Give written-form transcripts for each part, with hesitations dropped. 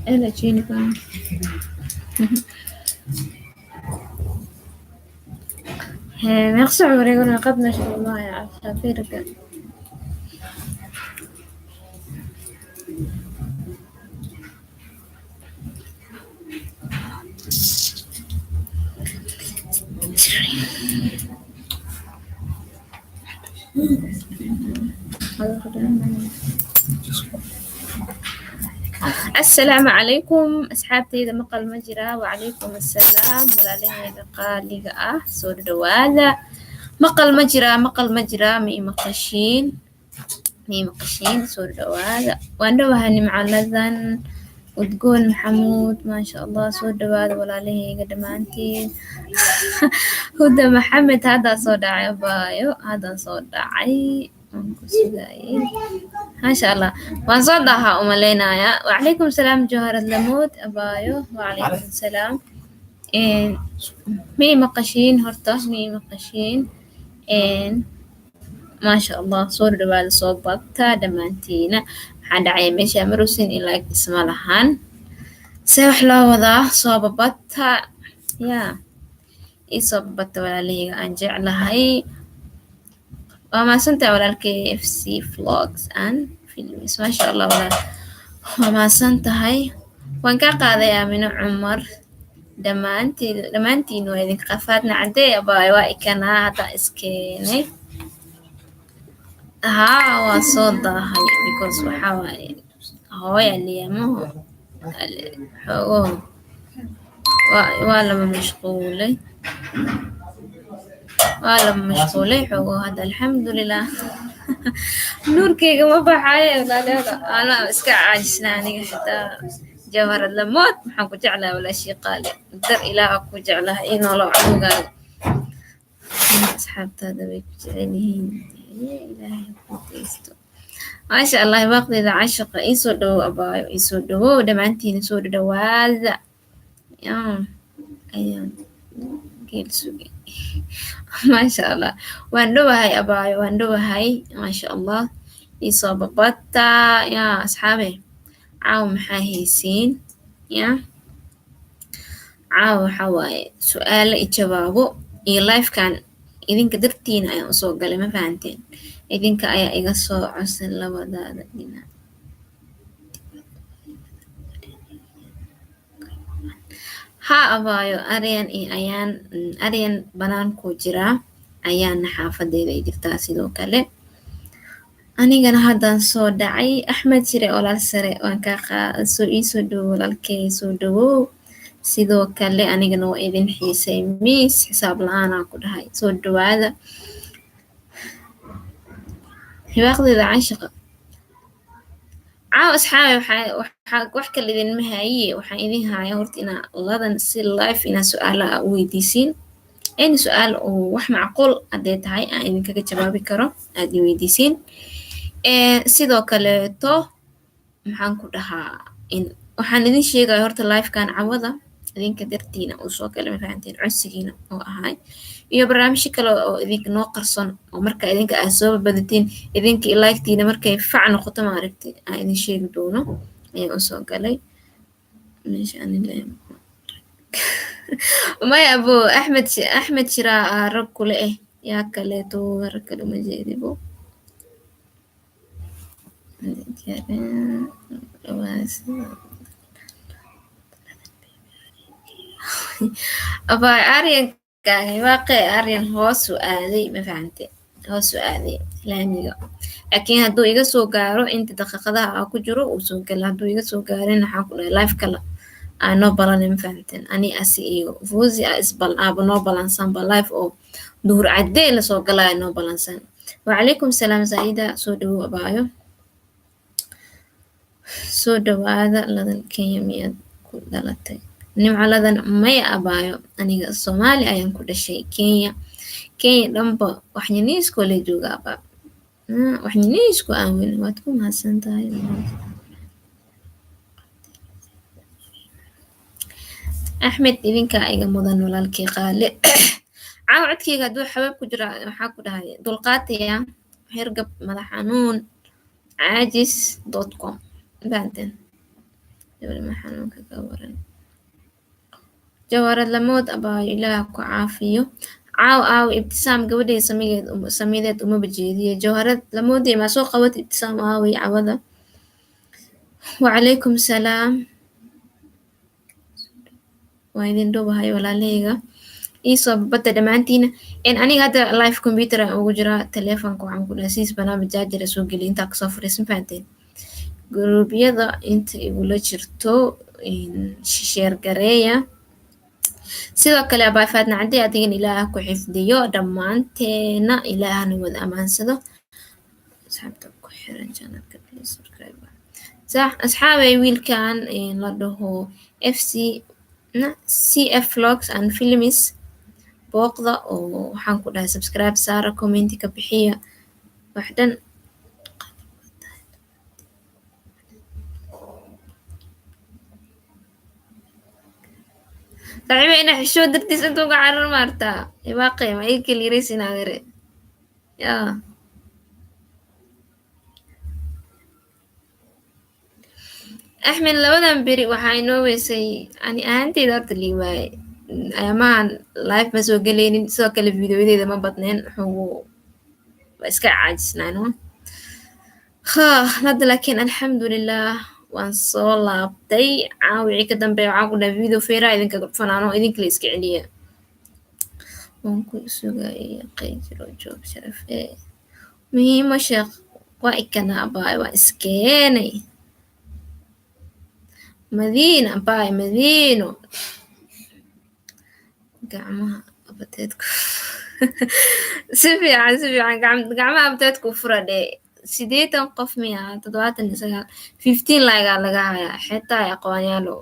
Ela Jennifer. Meeqa wareegana qad meesha wallahi cafiirka. Asalaamu calaykum asxaabteyda, maqal ma jiraa? Wacalaykum assalaam walaalaheyda qaaliga ah, soo dhawaada. Maqal ma jiraa? Maqal ma jiraa? Ma ii maqashiin? Ma ii maqashiin? Soo dhawaada. Waan dhowahay. Nimcaladan Udgoon Maxamuud, maasha Allah, soo dhawaada walaalaheyga dhammaantiin. Huda Maxamed, haddaa soo dhacay abaayo, haddaa soo dhacay, waan ku sugaayay. Maasha Allah, waan soo dhahaa umalaynayaa. Wacalaykum salaam Jawharad Lamood abaayo, wacalaykum salaam. Ma ii maqashiin horta? Ma ii maqashiin? Maasha Allah, soo dhawaada, soo bagta dhammaantiina. Maxaa dhacaya meesha marusin ilaa isma lahan, see wax loo wadaa? Soo babata ya, ii soo babata walaalahayga aan jeclahay. Waa mahadsantahay walaalkay FC Vlogs and Films, maasha Allah walaal, waa mahadsan tahay. Waan kaa qaaday Aamino Cumar. Dhammaantiin dhammaantiin waa idinka qafaadna cadee abaayo, waa ikanaa hadda iskeenay. Haa, waa soo daahay because waxaa waaye hooya liyamaho xoogo waa lama mashquulay, waa lama mashquulay xoogo. Hadda alxamdulilah, nuurkeyga ma baxaayo walaalayaal, anaa iska caajisna aniga xitaa. Jawharad Lamood, maxaan ku jeclahay walaashii qaali, dar Ilaaha ku jeclahay, inoolo cunugaaga, asxaabtaada way ku jecel yihiin, Ilaahay ku deysto. Maasha Allah, baaqdeeda cashaqa, iisoo dhawow abaayo, iisoo dhawow dhammaantiina, soo dhawaada. Ayaan geel sugay. Maasha Allah, waan dhowahay abaayo, waan dhowahay. Maasha Allah, iisoo babata yaa asxaabe. Caawa maxaa haysiin? Ya, caawa waxaa waaye su-aalo i jawaabo iyo livekan idinka dartiina ayaan usoo galay, ma fahanteen? Idinka ayaa iga soo codsan labadaada dhinac. Ha abaayo, Aryan iyo Ayaan, Aryan banaankuu jiraa, Ayaanna xaafadeeda ay jirtaa sidoo kale. Anigana haddaan soo dhacay. Axmed Shire, walaal sare, waan kaa qaa soo iisoo dhawow walaalkey, soo dhawow sidoo kale. Anigana waa idin xiisay, miis xisaab la-aanaa ku dhahay. Soo dhawaada. Hibaaqdeeda caashiqa, caawa asxaabi waxaa wax kale idinma haayiye, waxaan idin haaya horta inaa ladan si live inaa su-aalaha u weydiisiin, any su-aal oo wax macquul hadday tahay aan idinkaga jawaabi karo aad i weydiisiin. Sidoo kaleeto maxaan ku dhahaa, in waxaan idin sheegaya horta livekan cawada idinka dartiina uu soo galay, ma fahanteen? Codsigiina oo ahay iyo barnaamijyo kale oo idinka noo qarson oo marka idinka aad soo badatiin, idinka like-tiina markay fac noqoto, maaragtay, aan idin sheegi doono ayaan usoo galay meesha. Ani maya abo, Axmed, Axmed Shiraa aa rag kule eh, yaa kaleeto rag kale uma jeedibo. Abaa Aryanka hibaaqe, Aryan hoos u aaday, ma fahante? Hoos u aaday laamiga, laakiin hadduu iga soo gaaro inta daqiiqadaha aa ku jiro uu soo gala. Hadduu iga soo gaarin, waxaan ku dhahay live kale aa noo balanay, ma fahanteen? Ani asi iyo Fuzi aa isbal aaba noo balansanba live oo duhur cadee lasoo galaya noo balansan. Wacalaykum salaam Zaida, soo dhawow abaayo, soo dhawaada. Ladan, Kenya miyaad ku dhalatay? Nimco Ladan, maya abaayo, aniga Soomaali ayaan ku dhashay. Kenya, Kenya dhanba waxyaniiskoo la jooga abaa, waxyaniisku aan weyn. Waad ku mahadsan tahay. Axmed, idinkaa iga mudan walaalkii qaale. Caawa codkeyga hadduu xabaab ku jira, waxaa ku dhahay dulqaataya, hergab, madax xanuun, caajis.com, fahanteen? Jawlima xanuunka ka waran. Jawaarad lamood abaayo, ilaah ku caafiyo. Caaw aaw Ibtisaam gabadhay samigeed samideed umaba jeediye. Jawharad lamoodey maa soo qabat Ibtisaam aaway cawada. Wacalaykum salaam. Waa idin dhowahay walaalahayga. Iisoo badda dhammaantiina. In aniga hadda live computer aan ugu jiraa, telefonka waxaan ku dhahay siis barnaamij jaajar soo geliya intaa kasoo fariisan, fahanteen. Guruubyada inta igula jirto share gareeya. Sidoo kale abaa Faadna Caddi, adigana ilaah ku xifdiyo, dhammaanteena ilaahna wada amaansado. Asxaabta ku xiran channelka, please subscribe. Sax asxaabay, wiilkan la dhaho FC na CF Vlogs and Films booqda oo waxaan ku dhahay subscribe saara, comment ka bixiya wax dhan. Saaxiiba ina xishood dartiis intuu ka carar maartaa ibaaqay ma ii keliyaraysin adeere yaa. Axmed, labadan beri waxaa inoo weysay ani ahaanteyda horta lii waaye ayaamahan live ma soo gelaynin, sidoo kale videoyadeeda ma badneen, wuxuu waa iska caajisnaan. Hadda laakiin alxamdulilah waan soo laabtay. Caawicii ka dambeeya waxaan ku dhahay video feeraha idinkaga fanaano, idinkala iska celiya. Waan ku sugayay jiro joog sharaf ee muhiimo sheekh waa ikana abaay, waa iskeenay madiina abaay madiino gacmaha abateedku si fiican si fiican gacmaha abateedku fura dhee. 80 qof miya, 79, 15 lagaa laga hayaa xitaa aqoonyaalo.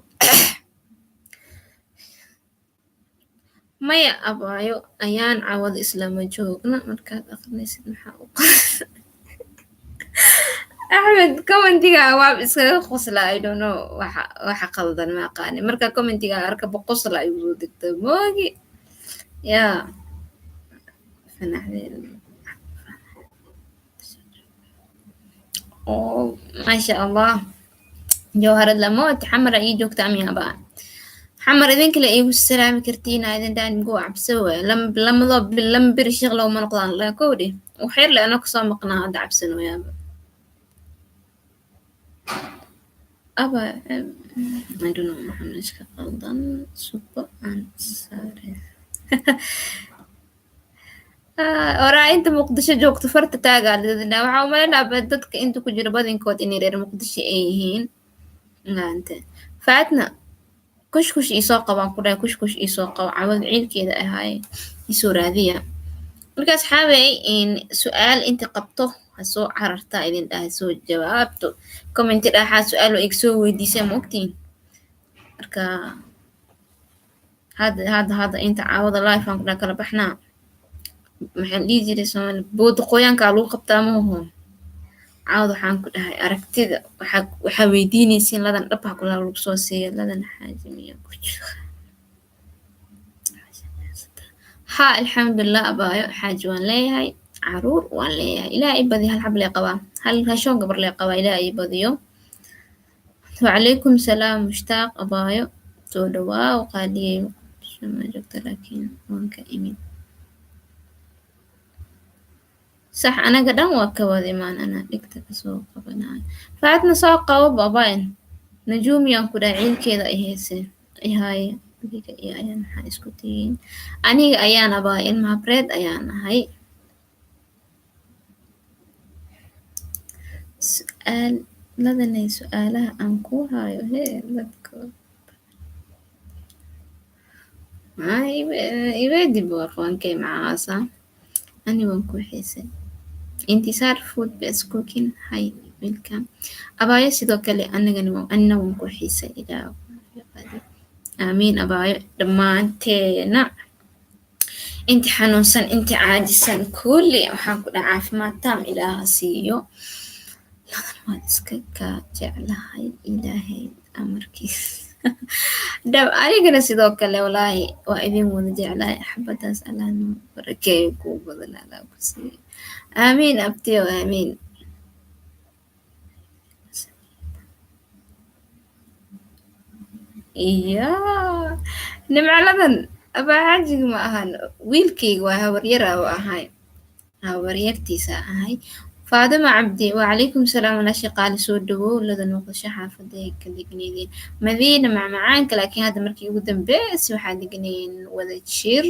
Maya abaayo, ayaan cawada islama joogna. Markaad aqrinaysid maxaa u qoran? Axmed, commentiga waa iskaga qosla. I don't know waxa qaldan, ma aqaani. Marka commentiga arka boqosla igu soo degta moogi yaa fanaxdeen. Oh, maasha Allah, Jawharad lamood xamara ii joogta amiyaba xamar idinkale iigu salaami kartiin idin dhaan go cabso waay lamadoo lama beri sheekh looma noqdaan la kowdhi waxyar le anoo kasoo maqnaa hadda cabsanooyaaba aba. I don't know maxaa meesha ka qaldan, subo aan saare. Oraa inta Muqdisho joogto farta taagaa lidinaa. Waxaa umaleynaa dadka inta ku jira badankood inay reer Muqdisho ay yihiin. Maante Faatna kushkush iisoo qabaan ku dhahay, kushkush iisoo qabo, cawada ciilkeeda ahaaye isoo raadiya. Marka asxaabey, in su-aal inta qabto ha soo carartaa idin dhahay, soo jawaabto commenti dhaxaa su-aal oo iga soo weydiisay ma ogtiin. Marka hadda inta caawada live aan ku dhaha kala baxnaa, maxaan dhihi jiray Soomaali booda qoyaankaa lagu qabtaa ma aho. Caawada waxaan ku dhahay aragtida waxaa weydiinaysiin ladan dhab ha kula lagu soo siiya. Ladan xaaji miyaa ku jiro? Ha, alxamdulilah abaayo, xaaji waan leeyahay, caruur waan leeyahay, ilaah ii badiyo. Hal xab lee qabaa, hal hashoon gabar lee qabaa, ilaah ii badiyo. Wacalaykum salaam Mushtaaq abaayo, soo dhawaaw qaaliyey. Muqdisho ma joogta laakiin waan ka imid. Sax, anaga dhan waa ka wada imaan. Anaa dhigta kasoo qabanayo. Faatna soo qabo babayn najuumiyaan ku dhahay ciilkeeda ay hayse ihaaye. Adiga iyo ayaan maxaa isku tihiin? Aniga ayaan abaa ilma habreed ayaan ahay. Su-aal ladanay, su-aalaha aan ku hayo hee dadka iweydib aqoonkay macaasa ani waan ku xiisay. Intisaar Food Best Cooking, hi, welcome abaayo. Sidoo kale anagana anina waan ku xiisay. Ilaah aamiin abaayo, dhammaanteena inti xanuunsan, inti caajisan, kulli waxaan ku dhaha caafimaad taam ilaaha siiyo. Ladan waan iska kaa jeclahay ilaahay amarkiis dhab. Anigana sidoo kale walaahi waa idin wada jeclahay. Xabadaas Allah noo barakeeyo, kuu badan Allah ku siiyo. Aamiin abtiyo, aamiin. Iya, Nimcaladan abaa xaajiga ma ahan, wiilkayga waa habaryara u ahay, habaryartiisa ahay. Faadima Cabdi, wacalaykum salaam walaashay qaali, soo dhawow. Lada noqosho xaafada ay ka degneydeen Madiina macmacaanka, laakiin hadda markii ugu dambeysay waxaa degnayn wada jir.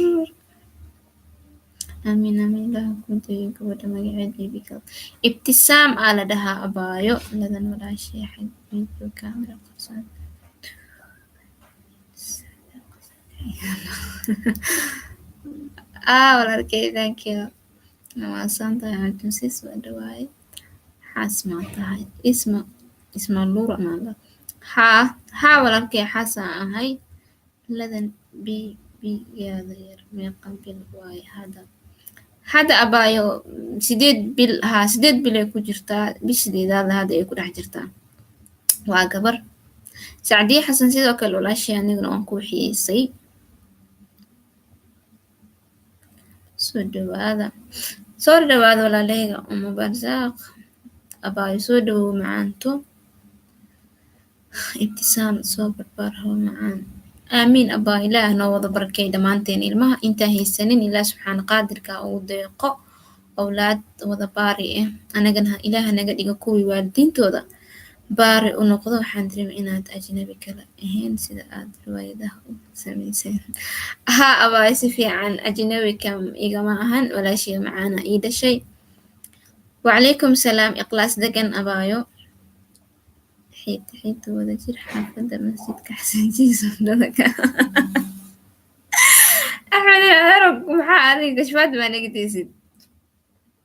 Aamin aamin, ilaah ku dayo. Gabadha magaceed baby girl Ibtisaam aa la dhahaa abaayo. Ladan walaashay xag video camera qarsan. Walaalkay, thank you, waa tahay cabdisis, waa dhawaaye. Xaas maa tahay? Isma isma luura maala. Haa haa walaalkay, xaasaan ahay. Ladan biyaada yar meeqa bil waaye hadda? Hadda abaayo 8 bil, haa, 8 bil ay ku jirtaa, bish 8aad hadda ay ku dhex jirtaa, waa gabar. Sacdiye Xasan sidoo kale walaashay, aniguna waan ku xiisay. Soo dhawaada, soo dhawaada walaalahayga. Uma Barsaaq abaayo, soo dhawow macaanto. Ibtisaam soo barbaar hawo macaan. Aamiin abaa, ilaah noo wada barakay dhammaanteen. Ilmaha intaan haysanin ilaah subxaana qaadirka ugu deeqo awlaad wada baari ah, anagana ilaah naga dhigo kuwii waalidiintooda baari u noqdo. Waxaan dareemay inaad ajnabi kala ahayn sida aad riwaayadaha u samayseen. Haa abaayo, si fiican, ajnabi kam igama ahan, walaashay macaana ii dhashay. Wacalaykum salaam Iqlaas degan abaayo. Xiita xiita wada jir xaafada masjidka Xasanjiisa dhadaka. Axmed Arab, maxaa adiga gashbaad baa naga deysid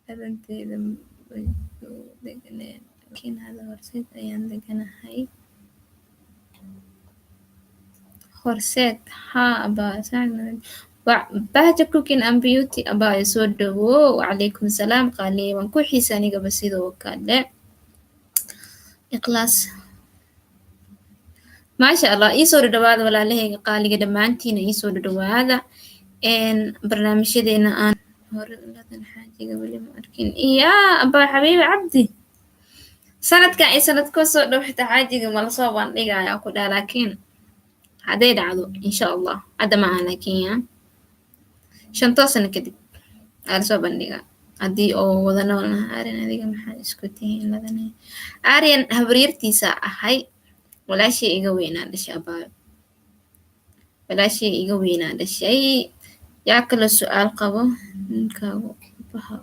dhadanteeda way deganeen, laakiin hadda Horseed ayaan deganahay. Horseed, haa abaayo. Bahja Cooking and Beauty abaayo, soo dhawow. Wacalaykum salaam qaaliye, waan ku xiisa anigaba sidoo kale. Ikhlaas, maasha Allah, ii soo dhadhawaada walaalahayga qaaliga, dhammaantiina ii soo dhadhawaada barnaamijyadeena aan hore. Ladan xaajiga weli ma arkin. Iya abaa Xabiibi Cabdi, sanadkan iyo sanad ka soo dhow xitaa xaajiga ma lasoo bandhigaya ku dhaha, laakiin hadday dhacdo insha Allah, hadda ma aha, laakiin ya 5too sano kadib aa lasoo bandhigaa haddii oo wada nool naha. Aryan adiga maxaa isku tihiin Ladan? Aryan habaryartiisa ahay, walaashay iga weynaa dhashay abaayo, walaashay iga weynaa dhashay. Yaa kale su-aal qabo? Ninkaagu baha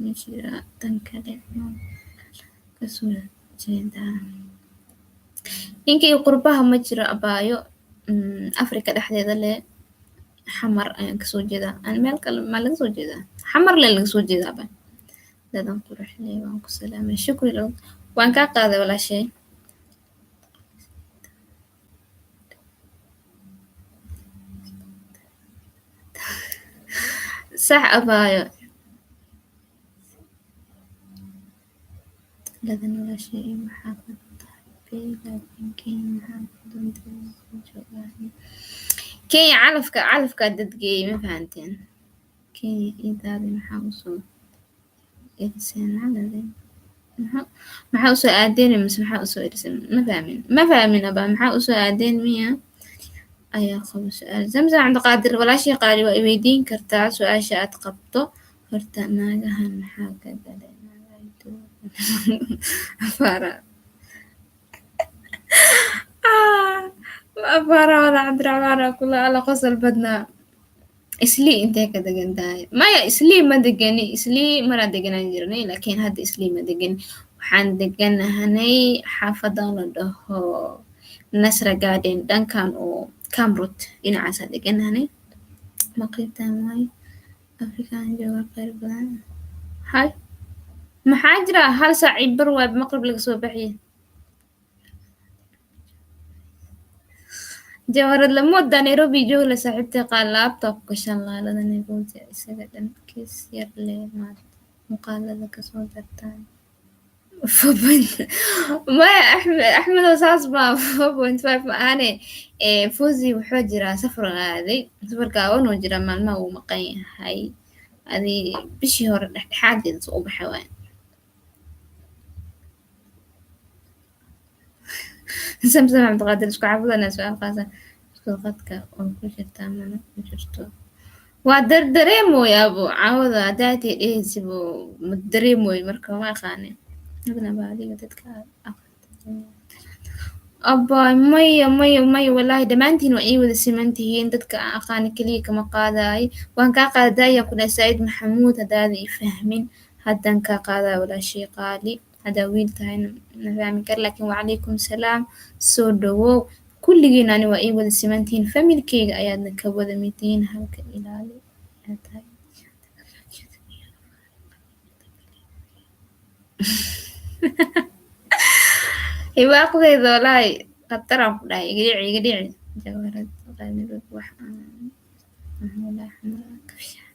ma jiraa? Tan kale kasoo jeedaa, ninkayga qurbaha ma jiro abaayo, Afrika dhexdeeda le, Xamar ayaan kasoo jeedaa. Aan meel kale maa laga soo jeedaa? Xamar le laga soo jeedaa abaayo. Dadan quruxley, waan ku salaamay. Shukri, waan kaa qaaday walaashay. Sax abaayo. Ladan walaashay, maxaa ka tahay laakiin Kenya maxaa ku doontay joogaa? Kenya calafka, calafkaa dadgeeyey, ma fahanteen? Kenya idaadi maxaa usoo eriseen? Maxaa usoo aadeen mise maxaa usoo eriseen? Ma fahmin, ma fahmin abaa, maxaa usoo aadeen miya ayaa qabo su-aal? Zamzam Cabdiqaadir walaashay qaali, waa i weydiin kartaa su-aasha aad qabto. Horta naagahan maxaa ka galay? Afaara afaara wada Cabdiraxmaan kula alla qosol badnaa. Islii intee ka degan tahay? Maya, Islii ma degani. Islii maraa deganaan jirnay, laakiin hadda Islii ma degani. Waxaan deganahanay xaafadan la dhaho Nasra Garden, dhankan oo Camrot dhinacaasaa deganahanay. Maqribtan waay Afrikaan jooga khayr badan. Hay, maxaa jira? Hal saac iyo bar waay maqrib laga soo baxiyay. Jawarad lamooda Nairobi jooga la saaxiibtay qaal laabta ku gashan laalada Nairobi isaga dhan kiis yar leh maad muuqaalada kasoo dartaan. Maya Axmed, Axmedow, saas ma 4.5 ma ahane. Fozi wuxuu jiraa safar aaday, safarka awanuu jiraa, maalmaha wuu maqan yahay. Adi bishii hore dhexdhexaadeeda soo u baxay waay. Samsam Cabdiqaadir, isku xaafadana su-aal qaasa isku qadka oo ku jirta mana ku jirto. Waa dardareemooy abo caawada hadaatay dhehaysibo ma dareemooy, marka ma aqaanin. Adnaba adiga dadka aad abaa. Maya, maya, maya, walaahi dhammaantiin waa ii wada siman tihiin. Dadka aan aqaani keliya kama qaadaay. Waan kaa qaadaya ku dhahay Saciid Maxamuud, haddaada i fahmin haddaan kaa qaadaya walaashay qaali. Haddaa wiil tahayna ma fahmi kara, laakiin wacalaykum salaam, soo dhawow. Kulligiin ani waa ii wada siman tihiin, familkeyga ayaadna ka wada mid tihiin. Halka ilaali aad tahay. Hibaaqdeeda walaahi khataraan ku dhahay, iga dhici, iga dhici. Jawarad qaanirud wax aan walaahi xamar ka fiican.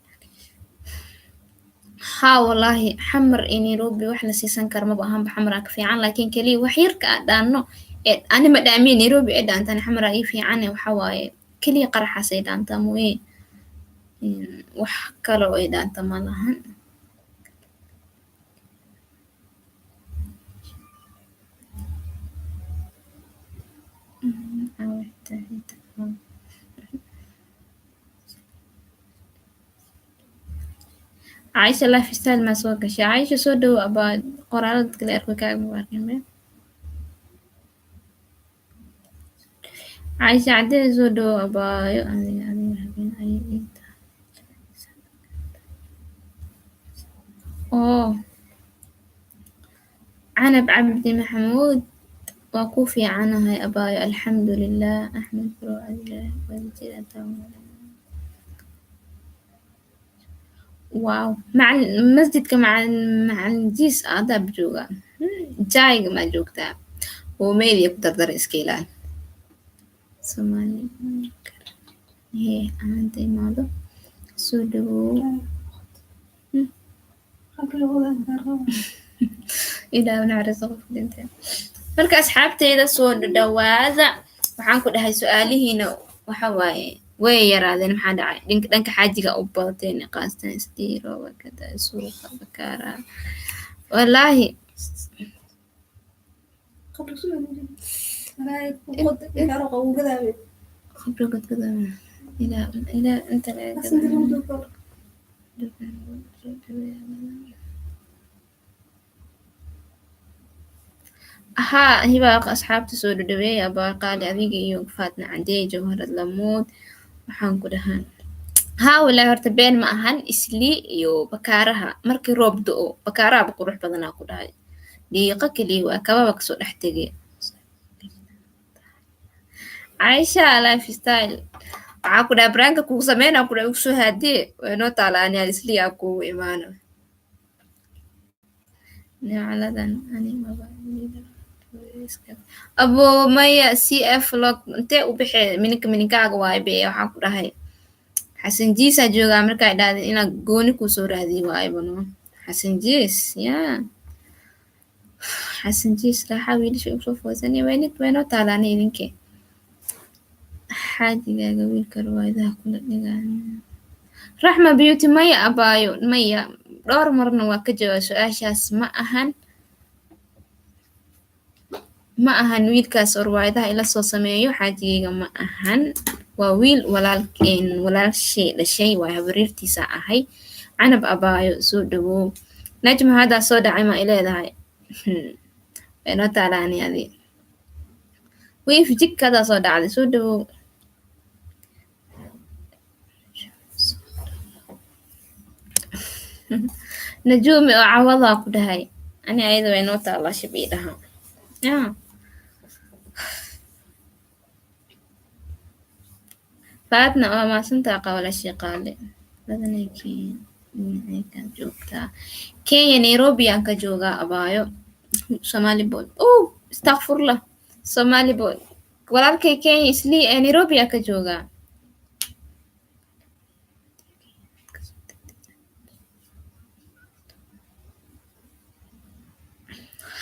Haa, walaahi Xamar iyo Nairobi wax la siisan karo maba ahanba. Xamaraa ka fiican, laakiin keliya wax yarka aan dhaanno ee ani ma dhaamiye Nairobi ee dhaantaan Xamaraa ii fiicane. Waxa waaye keliya qaraxaas ay dhaantaa mooye, wax kale oo ay dhaanta ma lahan. Caisha Lifestyle maa soo gashay? Caisha, soo dhow abaa. Qoraalada dadka la arko kaaga mubaarkin. Caisha Cadee, soo dhow abaayo. Adiga adiga habeen ayay ii tahay. Oo Canab Cabdi Maxamuud, waa ku fiicanahay abaayo, alxamdulilah. Axmed bro, adiga wadajir. Wow, macalin masjidka, macalin, macalin jiis adaab jooga. Jayga maa joogtaa oo meediya ku dardara, iska ilaali. Soomaali hee ahaanta imaado, soo dhawow. Ilaah naxariisto qofka dhintay. Marka asxaabteyda soo dhawaada. Waxaan ku dhahay su-aalihiina waxa waaye way yaraadeen, maxaa dhacay? Dhanka dhanka xaajiga u badateen qaastan isdiiro wakada suuqa bakaara walaahi. Khamri godgoda ilaa ilaa inta laga gadaa. Haa, Hibaaq, asxaabta soo dhadhaweeya abaa qaali, adiga iyo Faatna Cadee, Jawharad Lamuud. Waxaan ku dhahaa haa, walaahi horta been ma ahan, Islii iyo Bakaaraha markii roob da'o Bakaarahaba qurux badanaa ku dhahay, dhiiqo keliya waa kababa kasoo dhex tegay. Caisha Lifestyle, waxaa ku dhahay prank-ka kugu sameynaa ku dhahay, ugu soo haadee way noo taala, ani Islii aa kugu imaano. Nicladan ani maba abo maya CF log intee u baxee mininka mininkaaga waaye be. Waxaan ku dhahay Xasan Jiisaa joogaa markaa idhahdeen inaa gooni kuu soo raadiyo waayeba no. Xasan Jiis yaa Xasan Jiis raaxa wiilasha ugu soo foosani waynoo taalaani idinke. Xaajigaaga wiilka riwaayadaha kula dhigaan. Raxma Beauty, maya abaayo, maya, dhowr marna waa ka jawaab su-aashaas. Ma ahan, ma ahan wiilkaas oo riwaayadaha ila soo sameeyo xaajigayga ma ahan. Waa wiil walaalkeen, walaalshay dhashay, waa habaryartiisa ahay. Canab abaayo, soo dhawow. Najma haddaa soo dhacay ma ileedahay? Waynoo taalaani adi wiif jikadaa soo dhacday, soo dhawow. Najuumi oo cawadaa ku dhahay ani ayada way noo taalaa shabii dhaha yaa. Faatna waa mahadsantahay walaashey qaali. Badanaa Kenya dhinacee ka joogtaa? Kenya Nairobi aan ka joogaa abaayo. Somali boy, oh, astaqfurlah. Somali boy, walaalkay Kenya Islii ee Nairobi aan ka joogaa.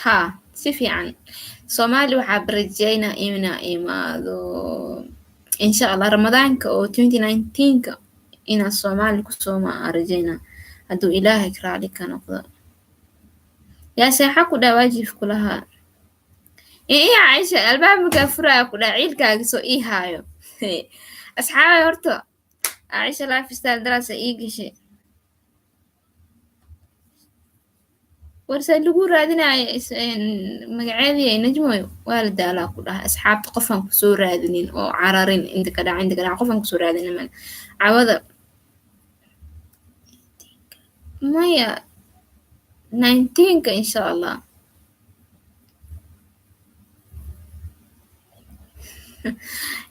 Haa, si fiican. Soomaali waxaa barajeynaa inaa imaado insha Allah Ramadaanka oo 2019ka inaa Soomaali kusoo ma aan rajeynaa, hadduu Ilaahay raali ka noqdo. Yaa seexa ku dhaa waajib kulahaa. Ii Caaisha albaabka furaya ku dhaca ciilkaaga soo ii haayo. Asxaabay horta Caaisha lifestyle daraasa ii gashay. Warse lagu raadinayo magaceedii Najmoy waa la daalaa ku dhahay asxaabta qofaan kusoo raadinin oo cararin inta ka dhaca inta ka dhaca qofaan kusoo raadinin male cawada maya 19ka insha Allah.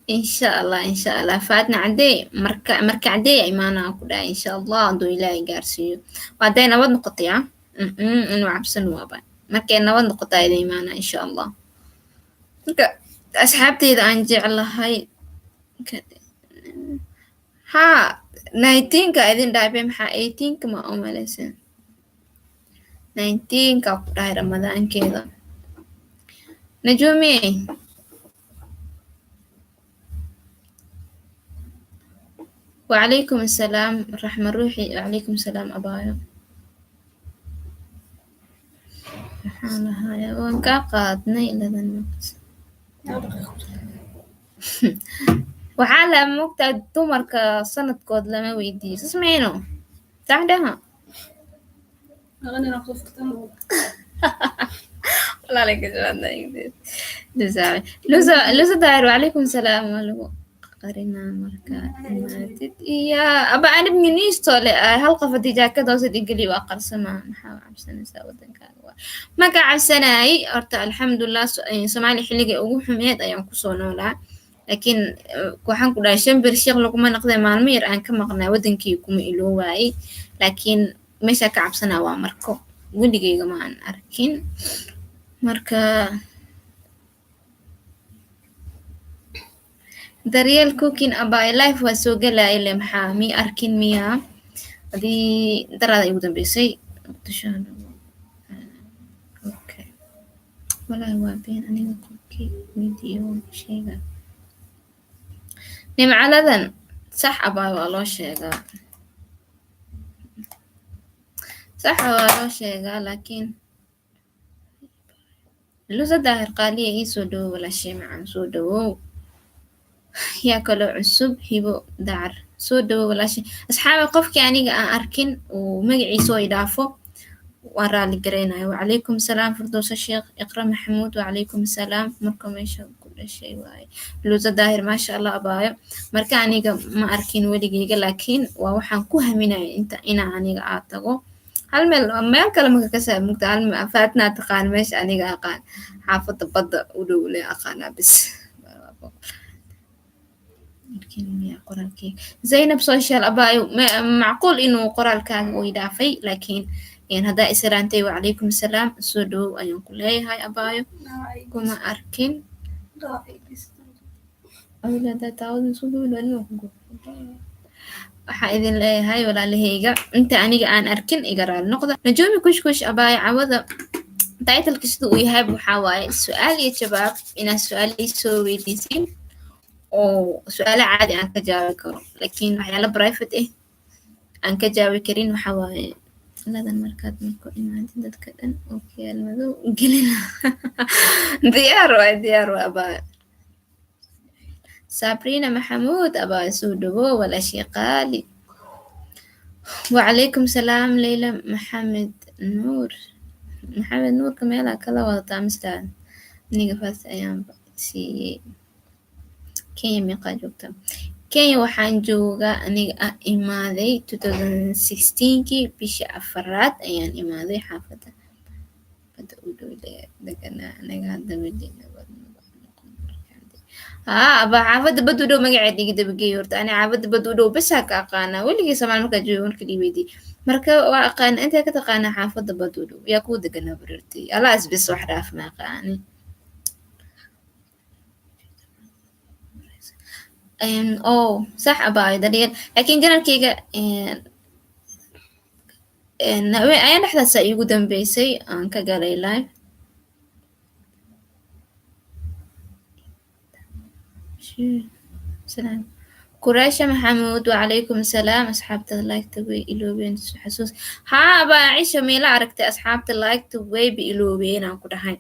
Insha Allah insha Allah Faatna cadey marka marka cadey imaanaa ku dhahay insha Allah hadduu Ilaahay gaarsiiyo waa hadday nabad noqotay ah inuu cabsan waaba markay nabad noqotaa idin imaanaa insha Allah. Marka asxaabteyda aan jeclahay haa 19ka idin dhahay be maxaa 18ka ma u malaysan 19ka ku dhahay ramadaankeeda Najumi. وعليكم السلام رحمة روحي وعليكم السلام أبايو. Maxaan lahayaa waan kaa qaadnay ladan maqas. Waxaa la moogtaa dumarka sanadkood lama weydiiyo sasmayno sax dhaha. Lusa daahir wacalaykum salaam waa lagu qarinaa markaa imaatid iya aba anib ministo le hal qof haddii jaakada hoose dhigeli waa qarsamaa maxaa cabsanaysaa wadankaaga waa ma ka cabsanaay horta alxamdulilah. Soomaaliya xilligii ugu xumeed ayaan kusoo noolaa laakiin waxaan ku dhahay shan bir sheekh laguma naqday maalmo yar aan ka maqnaa wadankii kuma iloowaayey laakiin meesha ka cabsanaa waa marko weligeyga ma aan arkin. Marka daryeel cooking abay life waa soo gelaya ile maxaa mi arkin miyaa hadii daraada igu dambeysay Muqdisho. Okay, walahi waa been aniga qofkii weydiiyo waan ku sheegaa nimcaladan sax abay waa loo sheegaa sax waa loo sheegaa laakiin Lusa daahir qaaliya ii soo dhawow walaashay macaan soo dhawow. Yaa kaloo cusub hibo dacar soo dhawow walaashay. Asxaabi qofkii aniga aan arkin uu magaciisa oo i dhaafo waan raali garaynaya. Wacalaykum salaam Firdowsa Sheekh Iqra Maxamuud wacalaykum salaam. Marka meesha ku dhashay waaye Lusa daahir maasha Allah abaayo. Marka aniga ma arkin weligeyga laakiin waa waxaan ku haminaya inta inaa aniga aa tago hal meel meel kale maka kasaa mugta hal Faatna taqaan meesha aniga aqaan xaafadda badda u dhow le aqaanaa bis. Qoraalkeyga Zainab social abaayo macquul inuu qoraalkaaga uu dhaafay laakiin haddaa isalaantay wacalaykum salaam soo dhawow ayaan ku leeyahay abaayo kuma arkin. Waxaa idin leeyahay walaalahayga inta aniga aan arkin iga raali noqda. Najumi kushkush abaayo cawada titleka sida uu yahay waxaa waaye su-aal iyo jawaab inaad su-aal ii soo weydiisin oo su-aalo caadi aan ka jawaabi karo laakiin waxyaalo private ah aan ka jawaabi karin. Waxaa waaye ladan markaad marku imaadid dadka dhan oo kiyaal madow gelina diyaar waay diyaar waay abaayo. Sabrina Maxamuud abaayo soo dhawow walaashii qaali. Wacalaykum salaam Leyla Maxamed Nuur. Maxamed Nuurka meelaa kala wadataa mislaan aniga faas ayaan siiyey. Kenya meeqaa joogtaa? Kenya waxaan joogaa aniga ah imaaday 2016kii bisha afaraad ayaan imaaday xaafadda badda u dhow deganaa aniga hadda weli nabad haa aba xaafadda bad u dhow magaceed iga dabageey horta ani xaafadda bad u dhow bes aa ka aqaanaa weligii Soomaali markaa joogo marka lii weydiiyo marka waa aqaana intee ka taqaanaa xaafadda bad u dhow yaa kuu deganaa barirtay alaas bis wax dhaaf ma aqaani. Oh sax abaayo daryeel laakiin janalkeyga ayaan dhexdaasa iigu dambeysay aan ka galay live. Salaam Quraysha Maxamuud wacalaykum salaam. Asxaabta like-ta way iloobeen xasuus haa abaa Cisha meela aragtay asxaabta like-ta wayba iloobeen aan ku dhahay.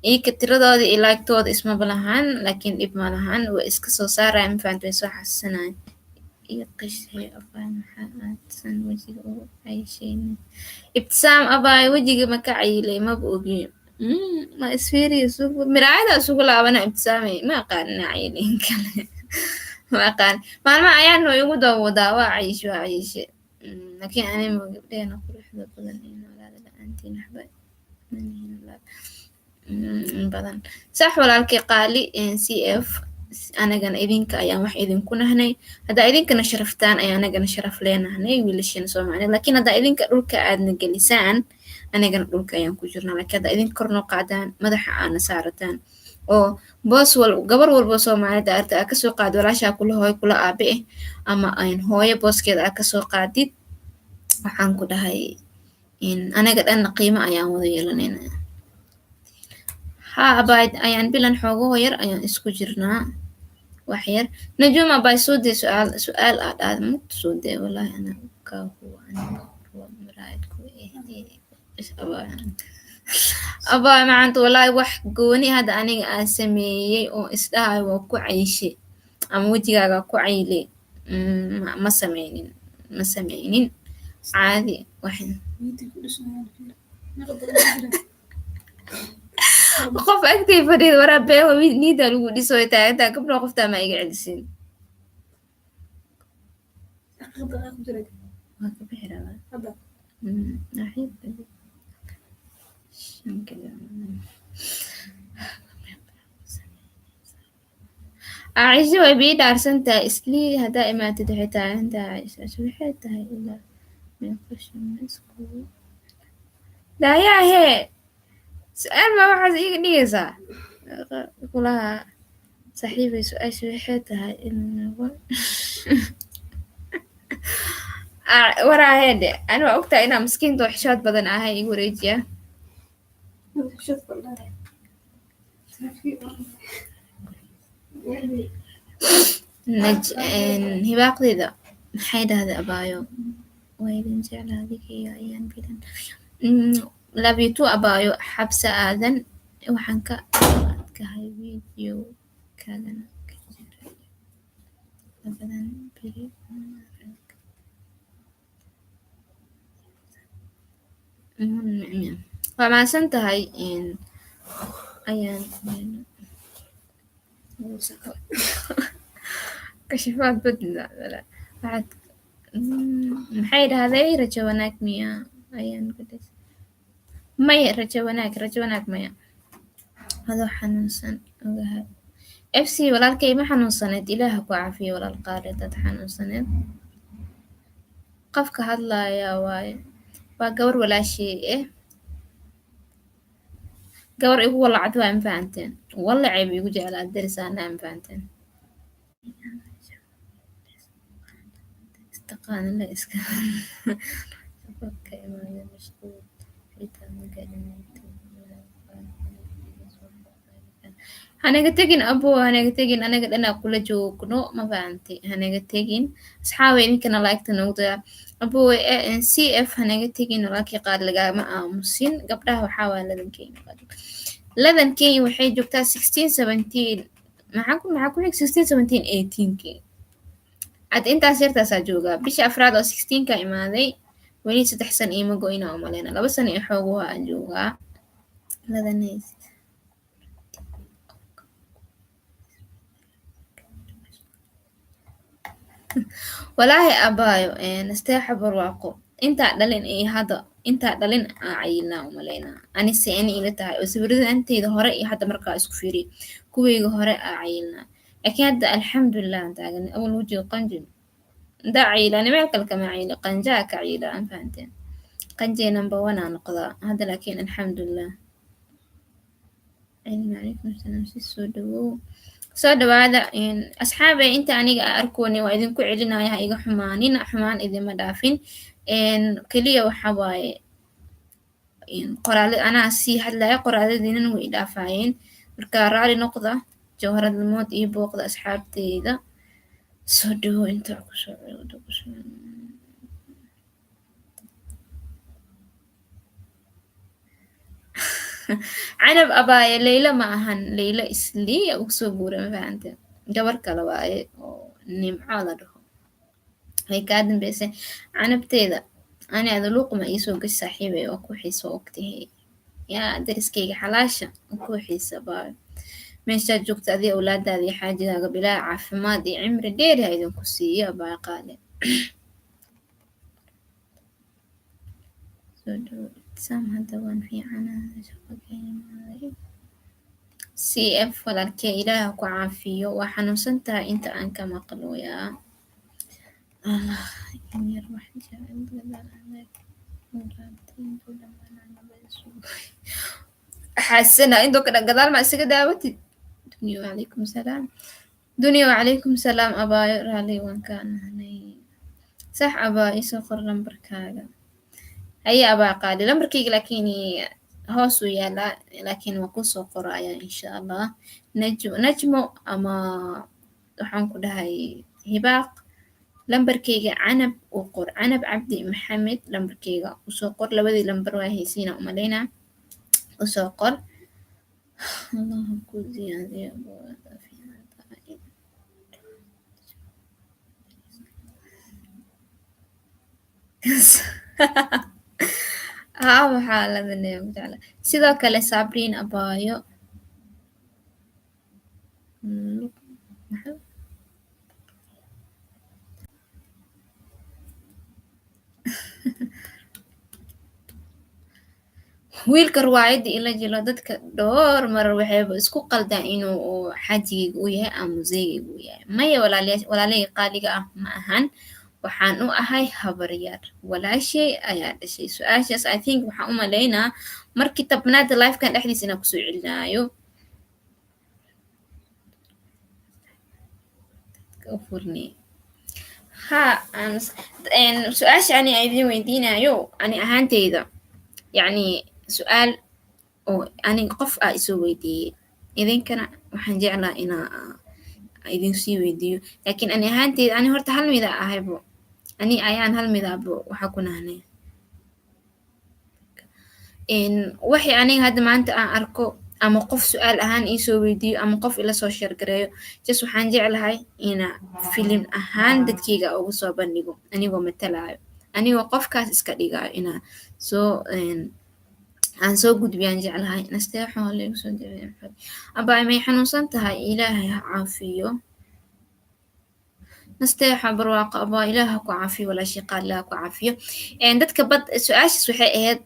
Iika tiradooda iyo laagtooda ismaba lahan, laakiin dhib ma lahan, way iska soo saarayaan, ma fahamtay, way soo xasuusanayaan. Iyo qishay abaa, maxaa aadsan wejiga ugu cayshaynin? Ibtisaam abaay, wejiga ma ka cayilay? Maba ogi. Ma isfiiriyo, miraayada isugu laabana. Ibtisaamay, ma aqaan inaa cayilin kale, ma aqaan. Maalmaha ayaan way igu daba wadaa, waa cayishe, waa cayishe. Laakiin anima gabdheena quruxda badan ee noolaada, la-aantiin waxba manihin badan. Sax walaalkay qaali CF, anagana idinka ayaan wax idinku nahnay. Haddaa idinkana sharaftaan ayaa anagana sharaf leenahnay, wiilasheena Soomaaliyeed. Laakiin haddaa idinka dhulka aadna gelisaan, anagana dhulka ayaan ku jirnaa. Laakiin haddaa idinka kor noo qaadaan, madaxa aana saarataan, oo boos wal gabar walba Soomaalida arta aa kasoo qaad, walaashaa kula hooyo kula aabe eh ama hooyo booskeeda aa kasoo qaadid, waxaan ku dhahay anaga dhanna qiimo ayaan wada yeelanaynaa. Haa abaay, ayaan bilan xoogaho yar ayaan isku jirnaa, wax yar. Najum abaay, soo dee su'aal, su'aal aa dhahda mugta, soo dee. Wallahi ana kaa huwa aniga muraayad ku abaay, abaay macanta. Wallahi wax gooni hadda aniga aan sameeyey oo isdhahayo waa ku cayishe ama wejigaaga ku cayle, ma sameynin, ma sameynin, caadi wax. Qof agtay fadhida waraa beewa niida lagu dhiso way taagantaa. Gabdho, qoftaa ma iga celisin? Waa ka bixi rabaa. Caaisha way bii dhaarsan tahay islii haddaa imaatid, waxay taagan tahay. Caaisha waxay tahay ilaa meeqa iskugu daayaa hee? Su-aal maa waxaas iiga dhigaysaa kulaha saaxiibay? Su-aasha waxay tahay in waraahede ani waa ogtahay inaa miskiinta oo xishood badan ahay, igu wareejiya. Hibaaqdeyda maxay dhahday? Abaayo, waa idin jeclaa adiga iyo ayaan bilan. Love you too abaayo. Xabsa aadan, waxaan ka adkahay video kaagana ka jiray labadan beri. Waa mahadsan tahay. Ayaan kashifaad badna waxaad maxay dhahday? Rajo wanaag miya? Ayaan maya, rajo wanaag, rajo wanaag maya. Adoo xanuunsan ogahay. FC walaalkay, ma xanuunsaneed? Ilaaha ku caafiyo walaal qaali dad xanuunsaneed. Qofka hadlaaya waaye, waa gabar walaashay eh, gabar igu walacad waa, ma fahanteen? Walacay ba igu jeclaa, darisaana, ma fahanteen? Istaqaanila iska ka imaada mashquul xitaa ma hanaga tegin abo, hanaga tegin, anaga dhanaa kula joogno, ma fahantay? Hanaga tegin. Asxaabe, idinkana laagta noogu daya. Abo CF, hanaga tegin walaalkii qaar, lagaama aamusin. Gabdhaha waxaa waa Ladan Kenya, Ladan Kenya waxay joogtaa 16 17, maxaa ku xig? 16 17 18-kii hadda intaas yartaasaa joogaa. Bisha afraad oo 16-ka imaaday, weli 3 sano iima go-ina umaleyna, 2 sano iyo xoogo waa joogaa. Ladaneys walaahi abaayo, nasteexa barwaaqo, intaa dhalin iyo hadda intaa dhalin aa cayilnaa umaleynaa anise ani ila tahay, oo sawirada anteyda hore iyo hadda markaa isku fiiriy, kuweyga hore aa cayilnaa, laakiin hadda alxamdulilah aan taaganay. Awal wejiga qanjin intaa cayilani, meel kale kama cayili, qanjaa ka cayilaa, aan fahanteen? Qanjee number one aa noqdaa hadda, laakiin alxamdulilah. Cilmi calaykum salaam, si soo dhawow, soo dhawaada asxaabe. Inta aniga a arkooni waa idinku celinaya, ha iga xumaanina, xumaan idima dhaafin. Keliya waxa waaye qoraale anaa sii hadlaya, qoraaladiinana way idhaafayeen, marka raali noqda. Jawharad Lmood iyo booqda asxaabteyda, soo dhawo inta kusoo kusoo. Canab abaaye, Leyla ma ahan. Leyla Islii ugu soo guuray, ma fahante? Gabar kale waaye oo Nimco la dhaho, way kaa dambeysay Canabteeda. Ani ada luuqma iisoo gash, saaxiibay, waa ku xiiso, ogtahay yaa dariskayga xalaasha, waa ku xiisa baayo. Meeshaad joogta adiga, awlaadaada iyo xaajigaaga, bilaa caafimaad iyo cimri dheer ha idinku siiyo, abaayo qaali. Soo dhawo Sam, hadda waan fiicanahay, shaqo ka imaaday. CF walaalkee, Ilaah ha ku caafiyo. Waa xanuunsan tahay inta aan ka maqlooyaa. Allah in yar wax jecel gadaal adag intuu dhamaanayo. Xasana intuu ka gadaal ma isaga daawatid. Dunya wacalaykum salaam, Dunya wacalaykum salaam abaayo, raali waan kaa nahnay. Sax abaa, isoo qor lambarkaaga. Haye abaa qaali, lambarkayga laakiin hoos uu yaalaa, laakiin waan kusoo qoraya insha Allah. Najmo, Najmo ama waxaan ku dhahay Hibaaq, lambarkayga Canab u qor, Canab Cabdi Maxamed lambarkayga usoo qor. Labadii lambar waa haysiina umalaynaa, usoo qor. Allah ku ziyaadiyo, waa fiican tahay. Haa, waxaa ladanaya jecla sidoo kale Sabriin abaayo. Wiilka ruwaayadda ila jilo, dadka dhowr mar waxayba isku qaldaan inuu xaajigayga u yahay ama museygayga u yahay. Maya walaalahayga qaaliga ah, ma ahan. Waxaan u ahay habaryar, walaashay ayaa dhashay. Su-aashaas I think waxaan u malaynaa markii 10aad livekan dhexdiisa inaan kusoo celinaayo. Ha, su-aasha ani aan idin weydiinayo, ani ahaanteyda, yacni su-aal oo ani qof aa isoo weydiiyey, idinkana waxaan jeclaa inaa idin sii weydiiyo, laakiin ani ahaanteyda, ani horta hal mida ahaybo, ani ayaan hal midaabo waxaa ku nahnay. Waxay aniga hadda maanta aan arko ama qof su-aal ahaan iisoo weydiiyo ama qof ila soo share gareeyo, just waxaan jeclahay ina filim ahaan dadkeyga ugu soo bandhigo, anigoo matalaayo, anigoo qofkaas iska dhigayo, inaa soo aan soo gudbiyaan jeclahay. Nasteexo laygu soo duceeyo. Abaa, may xanuunsan tahay? Ilaahay ha caafiyo Nasteexa Barwaaqo. Abaa, Ilaah ha ku caafiyo, walaashii qaal, Ilaah ha ku caafiyo. Dadka bad su-aashaas waxay ahayd,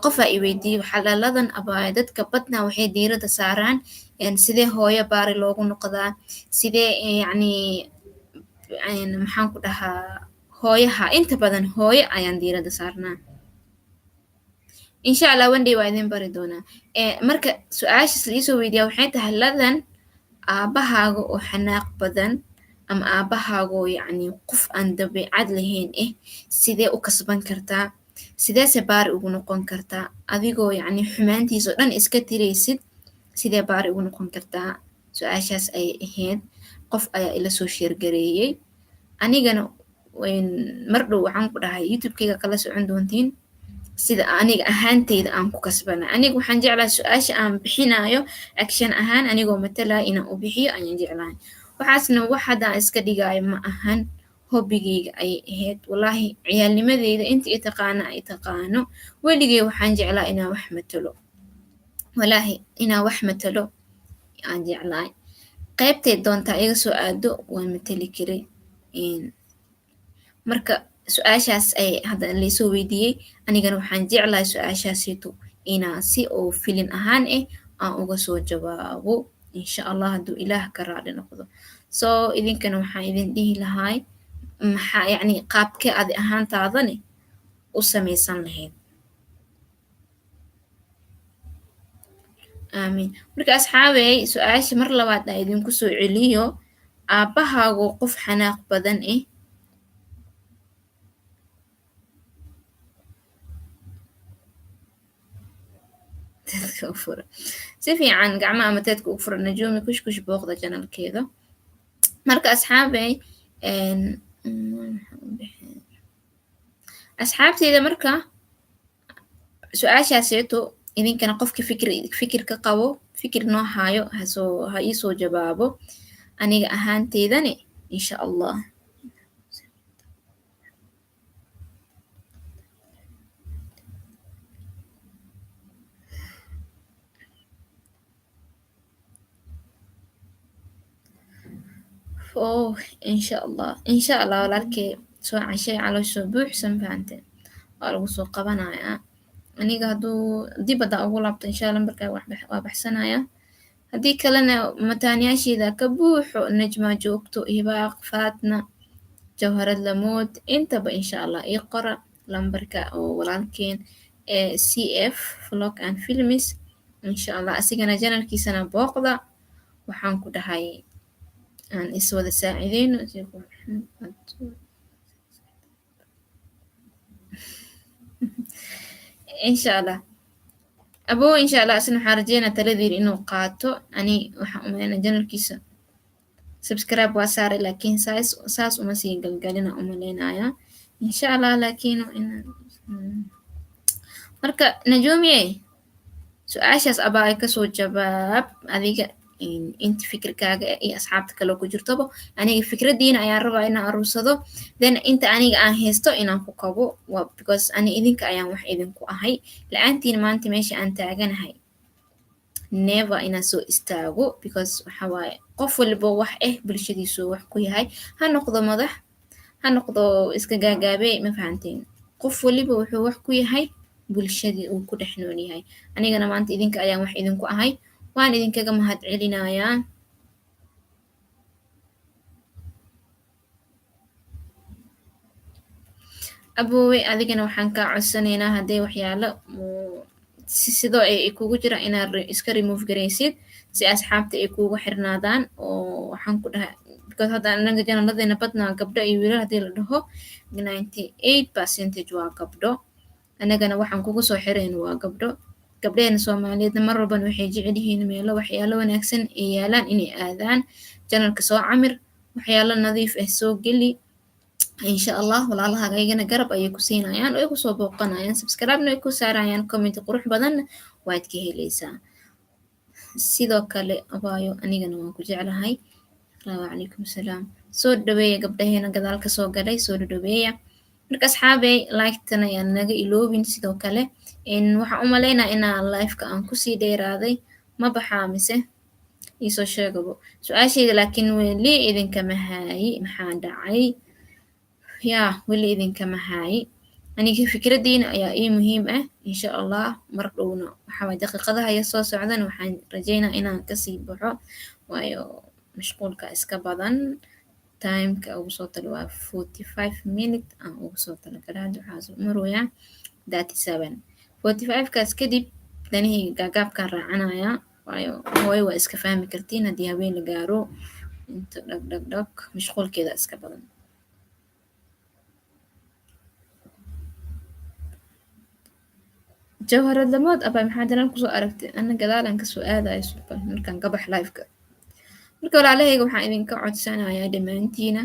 qofaa i weydiiyey, waxaa dhaladan abaayo, dadka badna waxay diiradda saaraan sidee hooyo baari loogu noqdaa, sidee yacni maxaan ku dhahaa, hooyaha inta badan hooyo ayaan diiradda saarnaa. Insha Allah one day waa idin bari doonaa. Marka su-aashaas la iisoo weydiiyaa waxay tahay, ladan, aabbahaaga oo xanaaq badan ama aabbahaagoo yacni qof aan dabeecad lahayn sidee u kasban kartaa, sideese baari ugu noqon kartaa, adigoo yacni xumaantiisa oo dhan iska tiraysid, sidee baari ugu noqon kartaa? Su-aashaas ayay ahayd. Qof ayaa ila soo share gareeyey, anigana mar dhow waxaan ku dhahay YouTube-kayga kala socon doontiin sida aniga ahaanteyda aan ku kasbana. Aniga waxaan jeclahay su-aasha aan bixinayo action ahaan, anigoo matalaya inaan u bixiyo ayaan jeclahay. Waxaasna wax hadda aan iska dhigaayo ma ahan, hobbigayga ayay ahayd. Wallaahi ciyaalnimadeyda inta i taqaana ay taqaano, weligay waxaan jeclaa inaan wax matalo. Wallaahi inaan wax matalo aan jeclahay. Qaybtay doontaa iga soo aado, waan matali karay. Marka su-aashaas ay hadda laysoo weydiiyey, anigana waxaan jeclahay su-aashaasito inaan si oo filin ahaan aan uga soo jawaabo insha Allah, hadduu Ilaah ka raali noqdo. So idinkana waxaan idin dhihi lahay, maxaa yacni qaabkee adi ahaantaadani u samaysan lahayd? Aamiin. Marka asxaabey, su-aasha mar labaad aan idinku soo celiyo: aabbahaagu qof xanaaq badan teedka u fura si fiican, gacmaha ama teedka u fura. Najuumi Kushkush, booqda channelkeeda. Marka asxaabey, asxaabteyda, marka su-aashaaseeto Idinkana qofki fikir ka qabo, fikir noo haayo, ha iisoo jawaabo. Aniga ahaanteydani insha Allah. Oh, insha Allah, insha Allah walaalkey soo cashay, caloosha soo buuxsan, fahanteen, waa lagu soo qabanayaa. Aniga hadduu dib hadaa ugu laabto, insha Allah markaa waa baxsanayaa. Haddii kalena mataanayaasheeda ka buuxo, Najma joogto, Hibaaq, Faatna, Jawharad Lamood, intaba insha Allah ii qora lambarka oo walaalkeen ee CF Vlog and Films, insha Allah. Asigana channelkiisana booqda. Waxaan ku dhahay aan is wada saacideyno. Insha Allah abo, insha Allah asna waxaan rajeynaa taladiin inuu qaato. Ani waxaan umaleynaa channelkiisa subscribe waa saaray, laakiin saas uma sii galgalina umaleynaya, insha Allah. Laakiin marka Najumiye, su-aashaas abaa ay kasoo jawaab adiga inta fikirkaaga iyo asxaabta kale ku jirtoba. Aniga fikradiina ayaan rabaa inaan aruursado, then inta aniga aan haysto inaan ku kabo waa because ani idinka ayaan wax idinku ahay. La-aantiin maanta meesha aan taaganahay never inaan soo istaago, because waxa waaye qof walba wax bulshadiisu wax ku yahay, ha noqdo madax, ha noqdo iska gaagaabey, ma fahanteen? Qof waliba wuxuu wax ku yahay bulshadii uu ku dhex nool yahay. Anigana maanta idinka ayaan wax idinku ahay, waan idinkaga mahad celinayaa. Aboowe, adigana waxaan kaa codsanaynaa hadday waxyaalo si sidoo ay kugu jira inaad iska remove garaysid si asxaabta ay kuugu xirnaadaan. Oo waxaan ku dhahay because hadda anaga channelladeena badnaa gabdho iyo wiilal haddii la dhaho, 98% waa gabdho. Annagana waxaan kugu soo xirayno waa gabdho. Gabdhaheena Soomaaliyeedna mar walbana waxay jecel yihiin meelo waxyaalo wanaagsan ay yaalaan inay aadaan. Channelka soo camir, waxyaalo nadiif ah soo geli, insha Allah. Walaalahaaga ayagana garab ayay ku siinayaan oo ay kusoo booqanayaan, subscribe-na ay ku saarayaan, comment qurux badanna waad ka helaysaa. Sidoo kale abaayo, anigana waan ku jeclahay. Wacalaykum salaam. Soo dhaweeya gabdhaheena gadaal kasoo galay, soo dhaweeya. Marka asxaabey, like-tana ayaan naga iloobin. Sidoo kale waxaan u malaynaa inaa live-ka aan kusii dheeraaday. Ma baxaa mise iisoo sheegabo su-aashayda? Laakiin weli idinkama haayi. Maxaa dhacay? Yaa weli idinkama haayi. Aniga fikradiina ayaa ii muhiim ah, insha Allah. Mar dhowna waxaa waay daqiiqadaha iyo soo socdana waxaan rajeynaa inaan kasii baxo, waayo mashquulka iska badan. Timeka ugu soo tala waa 45 minute aan ugu soo talagalay. Hadda waxaa marooyaa 37. 45 kaas kadib danihii gaagaabkaan raacanayaa, waayo hooyo waa iska fahmi kartiin, haddii habeen la gaaro inta dhag dhag dhag mashquulkeeda iska badan. Jawharad Lamood abaa, maxaa jalan kusoo aragtay? Ana gadaalan kasoo aadayo suban markaan ka bax liveka. Marka walaalahayga, waxaan idinka codsanayaa dhammaantiina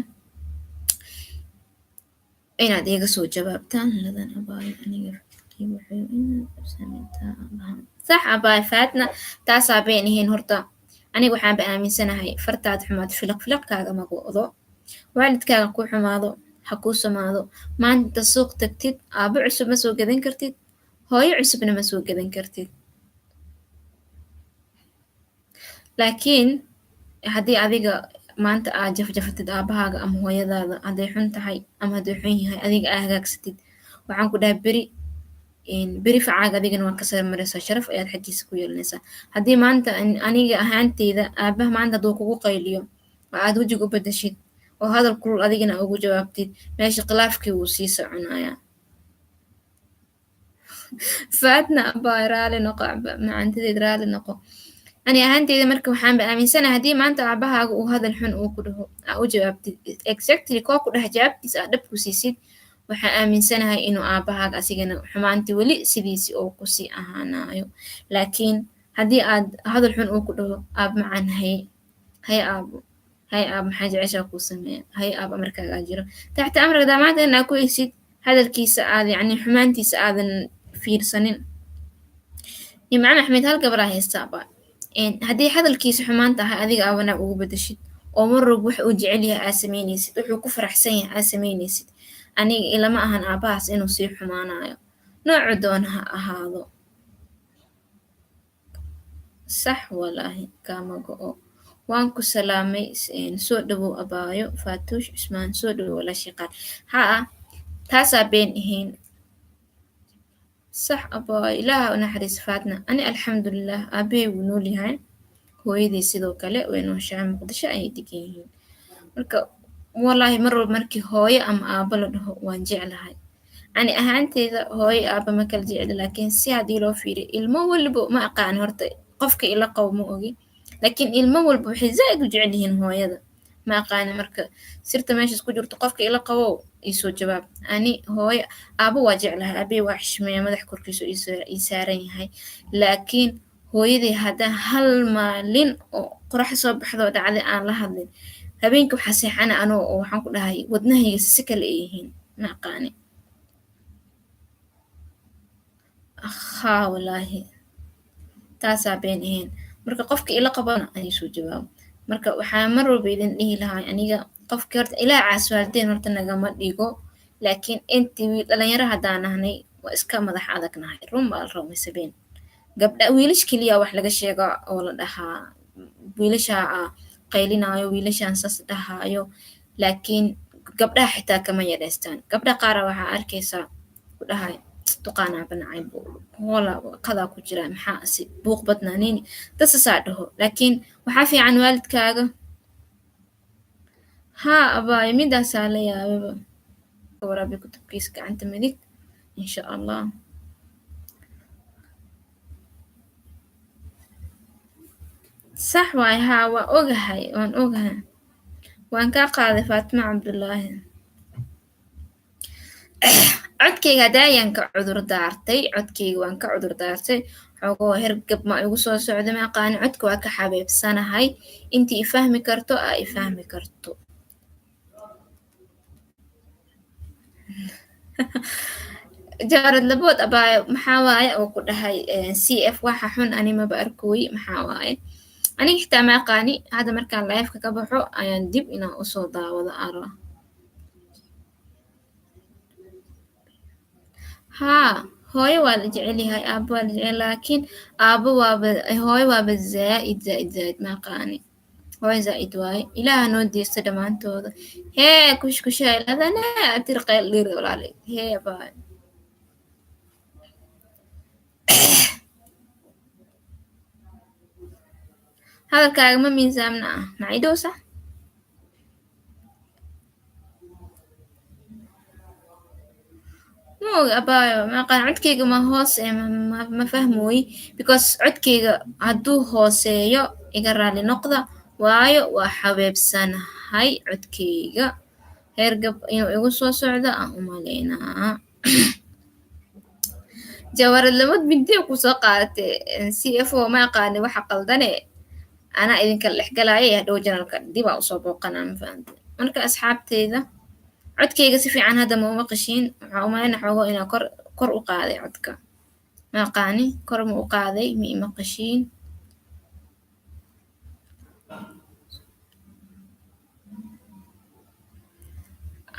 inaad iga soo jawaabtaan. Ladan abaayo, aniga sax abaayo Faatna, taasaa been ahayn. Horta aniga waxaanba aaminsanahay fartaad xumaad filiq filiqkaaga ma go'do. Waalidkaaga ku xumaado ha kuu samaado, maanta suuq tagtid aabo cusub ma soo gadan kartid, hooyo cusubna ma soo gadan kartid. Laakiin haddii adiga maanta aad jafjafatid aabahaaga ama hooyadaada, hadday xun tahay ama hadduu xun yahay, adiga aa hagaagsatid, waxaan ku dhahay beri beri facaaga adigana waa ka sarmaraysaa, sharaf ayaad xaggiisa ku yeelanaysaa. Haddii maanta aniga ahaanteyda aabaha maanta hadduu kugu qayliyo oo aad wejiga u bedeshid oo hadal kulul adigana ugu jawaabtid, meesha khilaafkii wuu sii soconayaa. Faatna abaa, raali noqo, macantadeed, raali noqo. Ani ahaanteyda marka waxaanba aaminsanahay haddii maanta aabahaaga uu hadal xun uu ku dhaho, aa u jawaabtid exactly koo ku dheh jawaabtiis aa dhab ku siisid, waxaan aaminsanahay inuu aabahaaga asigana xumaanti weli sidiisi oo kusii ahaanayo. Laakiin haddii aad hadal xun uu ku dhaho, aab macaan, haye haye aabo, haye aab, maxaa jeceshaa kuu sameeya, haye aab, amarkaagaa jiro taxta amriga maanta inaa ku eysid hadalkiisa aad yacni xumaantiisa aadan fiirsanin. Nimcaan Axmed hal gabaraa haystaaba. Haddii hadalkiisa xumaan tahay adiga aa wanaag ugu bedeshid oo mar walba wax uu jecel yahay aa samaynaysid, wuxuu ku faraxsan yahay aa samaynaysid, aniga ilama ahan aabahaas inuu sii xumaanayo, noocu doona ha ahaado. Sax walaahi kaama go'o. Waan ku salaamay, soo dhawow abaayo Faatuush Cusmaan, soo dhawow walaashay qaal. Haa, taasaa been ahayn. Sax abaayo, Ilaaha u naxariis Faatna. Ani alxamdulilah aabbahay wuu nool yahay, hooyaday sidoo kale way nooshahay, Muqdisho ayay degan yihiin. Marka walaahi mar walba markii hooyo ama aabbo la dhaho waan jeclahay. Ani ahaanteyda hooyo aabba ma kala jecli, laakiin si haddii loo fiiriyo ilmo walbo ma aqaan horta qofka ila qabo ma ogi, laakiin ilmo walba waxay zaa'id u jecel yihiin hooyada. Ma aqaani marka sirta meeshaas ku jirto, qofka ila qabow iisoo jawaab. Ani hooyo aabbo waa jeclahay, aabbahay waa xishmeeya, madax korkiisa ii saaran yahay, laakiin hooyaday haddaan hal maalin oo qorax soo baxdo dhacday aan la hadlin, habeenkii waxaa seexana anoo oo waxaan ku dhahay wadnahayga si kale ay yihiin, ma aqaani. Haa walaahi taasaa been ahayn. Marka qofka ila qabana aan soo jawaabo. Marka waxaa mar walba idin dhihi lahaa aniga qofka horta Ilaah caas waalideen horta nagama dhigo, laakiin intii wiil dhalinyaro haddaan nahnay waa iska madax adag nahay, run baa la rabo mise been. Gabdha wiilash keliya wax laga sheega oo la dhahaa wiilasha qaylinaayo, wiilashaan saas dhahaayo, laakiin gabdhaha xitaa kama yareystaan. Gabdha qaara waxaa arkaysaa ku dhahay duqaanaa banacay hoola qadaa ku jira, maxaa asi buuq badnaanini dad sasaa dhaho, laakiin waxaa fiican waalidkaaga. Haa abaayo, midaasaa la yaababa. Waraabi kutubkiisa gacanta midig insha Allah. Sax waay, haa waa ogahay, waan ogahay. Waan kaa qaaday Faatimo Cabdullaahi. Codkayga hadaayaan ka cudur daartay, codkayga waan ka cudur daartay, xogoo hergab ma igu soo socda ma aqaani, codka waa ka xabeebsanahay. Intii i fahmi karto aa i fahmi karto. Jaarad labood abaayo maxaa waaye oo ku dhahay CF waxa xun ani maba arkooyi, maxaa waaye aniga xitaa ma aqaani. Hadda markaan live-ka ka baxo ayaan dib inaan usoo daawado ara. Haa hooyo waa la jecel yahay, aabbo waa la jecel, laakiin aabbo waaba hooyo waaba zaa'id zaa'id zaa'id, ma aqaani. Hooyo zaa'id waaye, Ilaaha noo deysto dhammaantooda. Hee kushkushaa ladana atir qayl dhir walaale. Hee abaayo. Hadalkaaga ma miisaamna ah maxay sax? Ma ogi abaayo, ma aqaan codkayga ma hoos ma fahmooyi, because codkayga hadduu hooseeyo iga raali noqda, waayo waa xabeebsanahay codkayga, hergab inuu igu soo socdo aan u malaynaa. Jawarad lamad binti ku soo qaadatay CFO ma aqaani waxa qaldane, anaa idinkala dhexgalaya hadhow janalka dib aa usoo booqanaa, ma fahamtay. Marka asxaabteyda codkayga si fiican hadda ma uma qashiin, waxaa umaleyna xoogo inaa kor kor u qaaday codka, ma aqaani kor ma u qaaday, ma ima qashiin.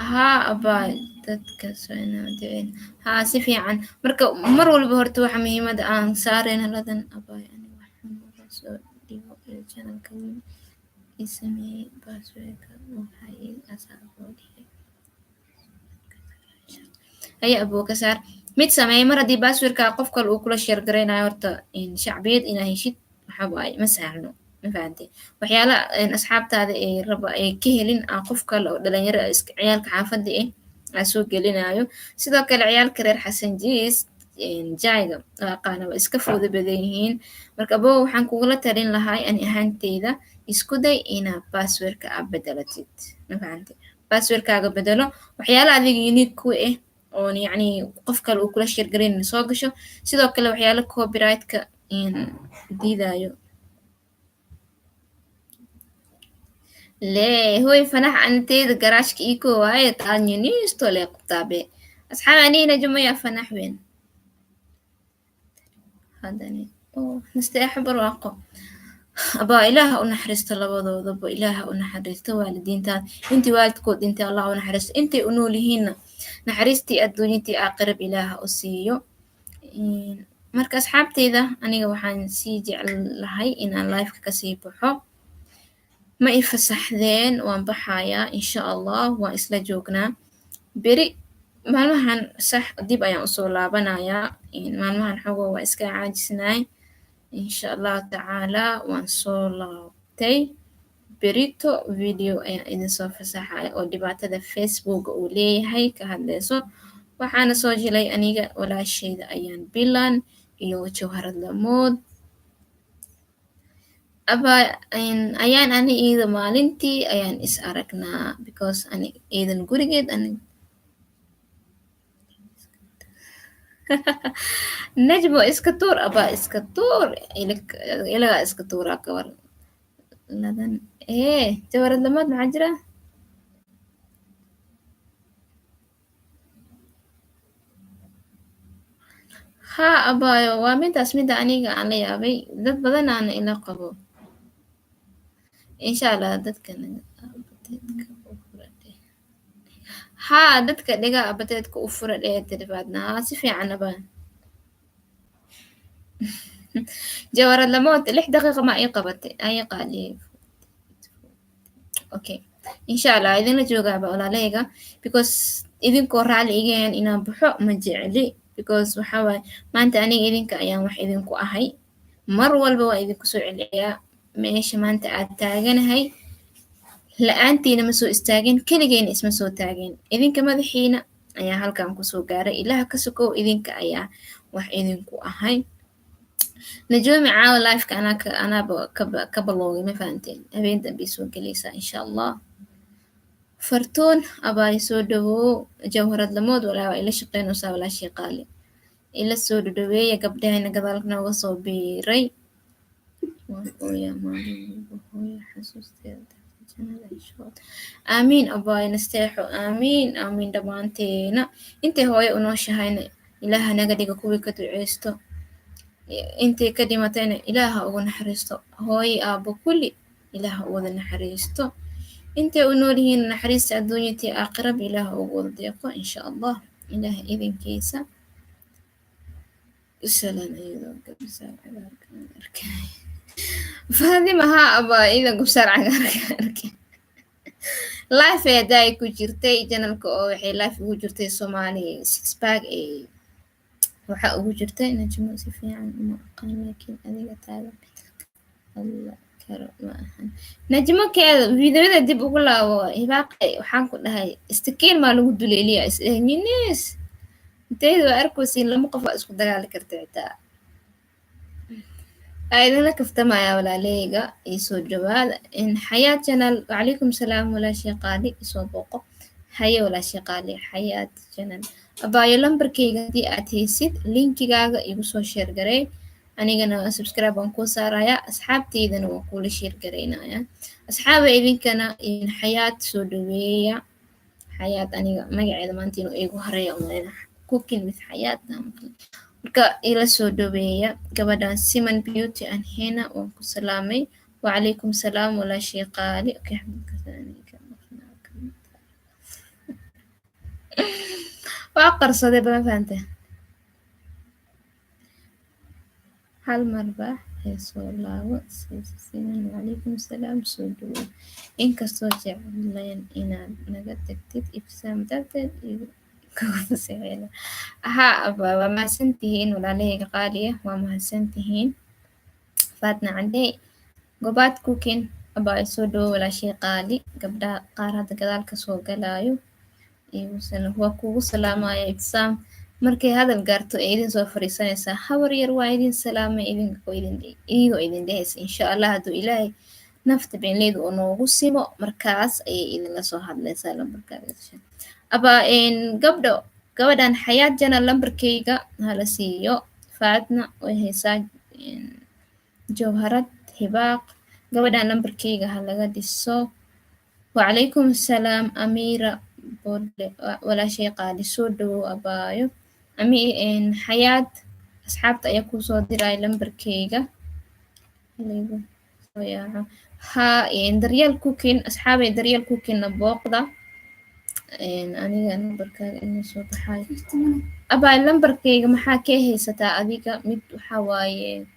Haa abaay dadka soo haa si fiican. Marka mar walba horta waxa muhiimada aan saarayna ladan abaay ani waxaan uga soo dhigo channelka weyn i sameeyey passwordka waxaa ii asaab loo dhigay. Haya abuu ka saar mid sameey, mar haddii passwordka qof kale uu kula share garaynayo horta shacbiyad inaa heshid waxa waaye ma sahlno, ma fahantay. Waxyaala asxaabtaada ay raba ay ka helin aa qof kale oo dhalinyaro iska ciyaalka xaafadda aa soo gelinayo. Sidoo kale ciyaalka reer Xasan Jiis jayga aqaana waa iska fooda badan yihiin. Marka abow waxaan kugula talin lahay ani ahaanteyda isku day inaa passwordka aad bedelatid, ma fahantay. Passwordkaaga bedelo, waxyaala adiga unique ku ah oon yacni qof kale uu kula share garaynin soo gasho. Sidoo kale waxyaala copyright-ka diidayo. Lee hoy fanax anteyda garaashka ii koo waaye taanyunisto lee qabtaabe. Asxaab anina jumaya fanax weyn. Haddani Oo Nasteexo Barwaaqo, abaa, Ilaaha u naxariisto labadoodaba. Ilaaha u naxariisto waalidiintaada. Intii waalidkood dhintay Allah u naxariisto, intay u nool yihiinna naxariistii adduunyatii aakhirab Ilaaha u siiyo. Marka asxaabteyda, aniga waxaan sii jeclahay inaan liveka kasii baxo. Ma i fasaxdeen? Waan baxayaa, insha Allah waan isla joognaa beri. Maalmahan sax dib ayaan usoo laabanayaa. Maalmahan xogo waa iska caajisnaay. Insha Allahu tacaala waan soo laabtay. Berito video ayaan idin soo fasaxaya oo dhibaatada Facebooka uu leeyahay ka hadlayso. Waxaana soo jilay aniga walaasheyda Ayaan Bilan iyo Jawharad Lamood. Aba ayaan ani iyada maalintii ayaan is aragnaa, because ani iidan gurigeed ani. Najmo, iska tuur abaa, iska tuur, ilagaa iska tuuraa gabar ladan ee Jawharad Lamood. Maxaa jira? Haa abaayo, waa midaas mida aniga aan la yaabay, dad badan aana ila qabo. Insha Allah haa, dadka dhiga abateedka u fura dhee tirifaadna. Haa, si fiican abaa. Jawarad Lamood, 6 daqiiqa ma ii qabatay ay qaaliyey? Okay, insha Allah idinla joogaaba walaalahayga, because idinkoo raali igeen inaan baxo ma jecli, because waxaa waaye maanta aniga idinka ayaan wax idinku ahay. Mar walba waa idinku soo celceliyaa, meesha maanta aad taaganahay la-aantiina ma soo istaagin, keligeyna isma soo taagin. Idinka madaxiina ayaa halkan kusoo gaaray. Ilaah ka sokow idinka ayaa wax idinku ahay. Najoomi, caawa liveka anaa anaaba ka baloogay, ma fahanteen? Habeen dambe soo gelaysaa insha Allah. Fartuun abaay, soo dhawow. Jawharad Lamood walaa waa ila shaqeynaysaa. Walaashii qaali, ila soo dhadhaweeya gabdhahayna gadaalka nooga soo biiray. Waan ooyaa maalin walba hooyo xasuusteeda, jannada insha Allah. Aamiin abaay Nasteexo, aamiin, aamiin dhammaanteena. Intay hooyo u nooshahayna Ilaaha naga dhiga kuwii ka duceysto, intay ka dhimatayna Ilaaha ugu naxariisto. Hooyo, aabbo, kulli Ilaaha u wada naxariisto. Intay u nool yihiin naxariista adduunyatii aakhiraba Ilaaha ugu wada deeqo, insha Allah, Ilaah idinkiisa. Salaan iyadoo gabsaar cagaarka aan arkay. Faadima, haa abaa, iyadoo gabsaar cagaarka arkay live ee hadda ay ku jirtay channelka oo waxay live ugu jirtay Somali Six Pack ee waxa ugu jirtay. Najmo si fiican uma aqaan, laakiin adiga taada alla karo ma ahan. Najmo keeda videoyada dib ugu laabo. Hibaaqe, waxaan ku dhahay istakiin maa lagu duleeliyaa isdhehninees intayda waa arkaysiin, lama qof waa isku dagaali karta xitaa. Waa idinla kaftamaya walaaleyga, isoo dhawaada in Xayaat Channel. Wacalaykum salaam walaashii qaali, isoo booqo. Haye walaashii qaali, Xayaat Channel. Abaayo, lambarkayga haddii aad haysid, linkigaaga igu soo share garey. Anigana subscribe waan kuu saarayaa, asxaabteydana waan kuula share garaynaya. Asxaaba, idinkana in Xayaat soo dhaweeya. Xayaat aniga magaceeda maanta inuu iigu horeeya umaleyna, Cooking with Xayaat. Marka ila soo dhaweeya gabadhan. Siman Beauty and Hena, waan ku salaamay. Wacalaykum salaam walaashii qaali. Okay, waa qarsaday ba, ma fahante? Hal mar ba ee soo laabo. Siman, wacalaykum salaam, soo dhawow. Inkastoo jecleen inaad naga tagtid, ibsaam darteed igu kugu fasaxeena. Haa abaa, waa mahadsantihiin walaalahayga qaaliya, waa mahadsantihiin. Faatna Cadey, Gobaad Cooking, abaa soo dhawow walaashii qaali. Gabdhaha qaar hadda gadaal ka soo galaayo waa kugu salaamaya. Ibtisaam markay hadal gaarto ee idin soo fariisanaysaa, habar yar waa idin salaamay idinkoo idin iyadoo idin dhehaysa. Insha Allah hadduu Ilaahay nafta beenleyda uu noogu simo, markaas ayay idinla soo hadlaysaa lambarkaaga. Abaa gabdho, gabadhan Xayaat Jana lambarkayga hala siiyo. Faadna way haysaa. Jawharad, Hibaaq, gabadhan lambarkayga ha laga dhiso. Wacalaykum asalaam Amiira Bodle, walaashay qaali, soo dhawow abaayo. Ami Xayaat. Asxaabta ayaa kuu soo diray lambarkeyga. Laygu soo yaaco. Haa, Daryeel Cooking, asxaabay, Daryeel Cooking-na booqda. Aniga lambarkaaga inuu soo baxayo. Abaa, lambarkeyga maxaa ka haysataa adiga? Mid waxaa waaye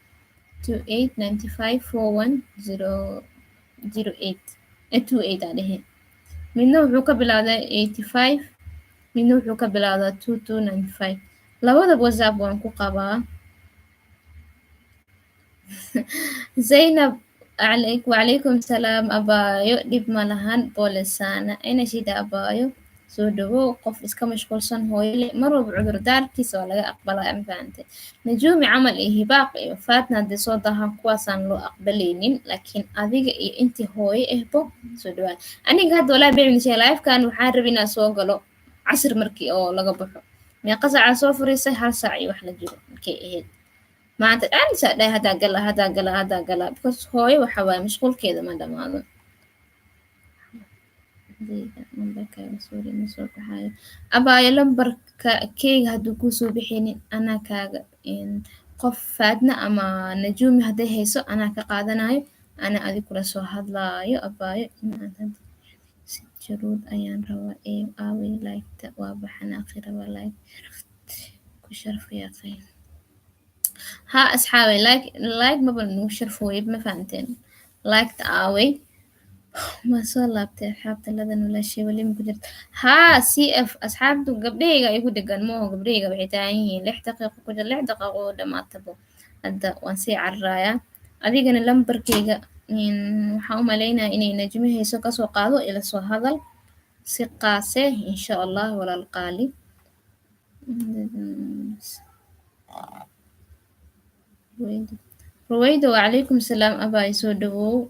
28 95 41 0 08 28 aa dhehe. Midna wuxuu ka bilowdaa 85, midna wuxuu ka bilowdaa 2295. Labadaba WhatsApp waan ku qabaa. Zaynab, wacalaykum salaam abaayo, dhib ma lahan, boolesana ina shida abaayo, soo dhawow. Qof iska mashquulsan hooyo leh mar walba cudurdaarkiisa waa laga aqbalaya, ma fahantay? Najuumi camal iyo Hibaaq iyo Faatna haddii soo dahaan, kuwaasaan loo aqbalaynin, laakiin adiga iyo intii hooyo ahbo soo dhawaad. Aniga hadda walaa bicmishe live-kan waxaan rabay inaan soo galo casir markii oo laga baxo. Meeqa saacaa soo fariisay? Hal saac iyo wax la jiro markay ahayd. Maanta dhan saa dhahay, haddaa gala, haddaa gala, haddaa gala, because hooyo waxa waaye mashquulkeeda ma dhamaado. Lambarkaaga, sorry, ma soo baxaayo abaayo. Lambarka keyga hadduu kuusoo bixinin, anaa kaaga qof Faadna ama Najuumi hadday hayso anaa ka qaadanayo, anaa adig kula soo hadlaayo abaayo. Inaad hadda si jaruud ayaan rabaa ee aaway like-ta? Waa baxanaaqi rabaa, like ku sharfaya qeyn. Haa asxaabay, like like maba nagu sharfooyo, ma fahanteen? Like-ta aaway? Ma soo laabtay asxaabta ladan walaashay weli ma ku jirta? Haa, CF, asxaabtu gabdhahayga igu dhegan mooho. Gabdhahayga waxay taagan yihiin 6 daqiiqo ku jir, 6 daqiiqo oo dhamaatabo. Hadda waan sii cararayaa. Adigana lambarkayga waxaan u malaynayaa inay Najmi hayso, kasoo qaado, ila soo hadal si qaase, insha Allah, walaal qaali. Ruwaydo, wacalaykum salaam abaay, soo dhawow,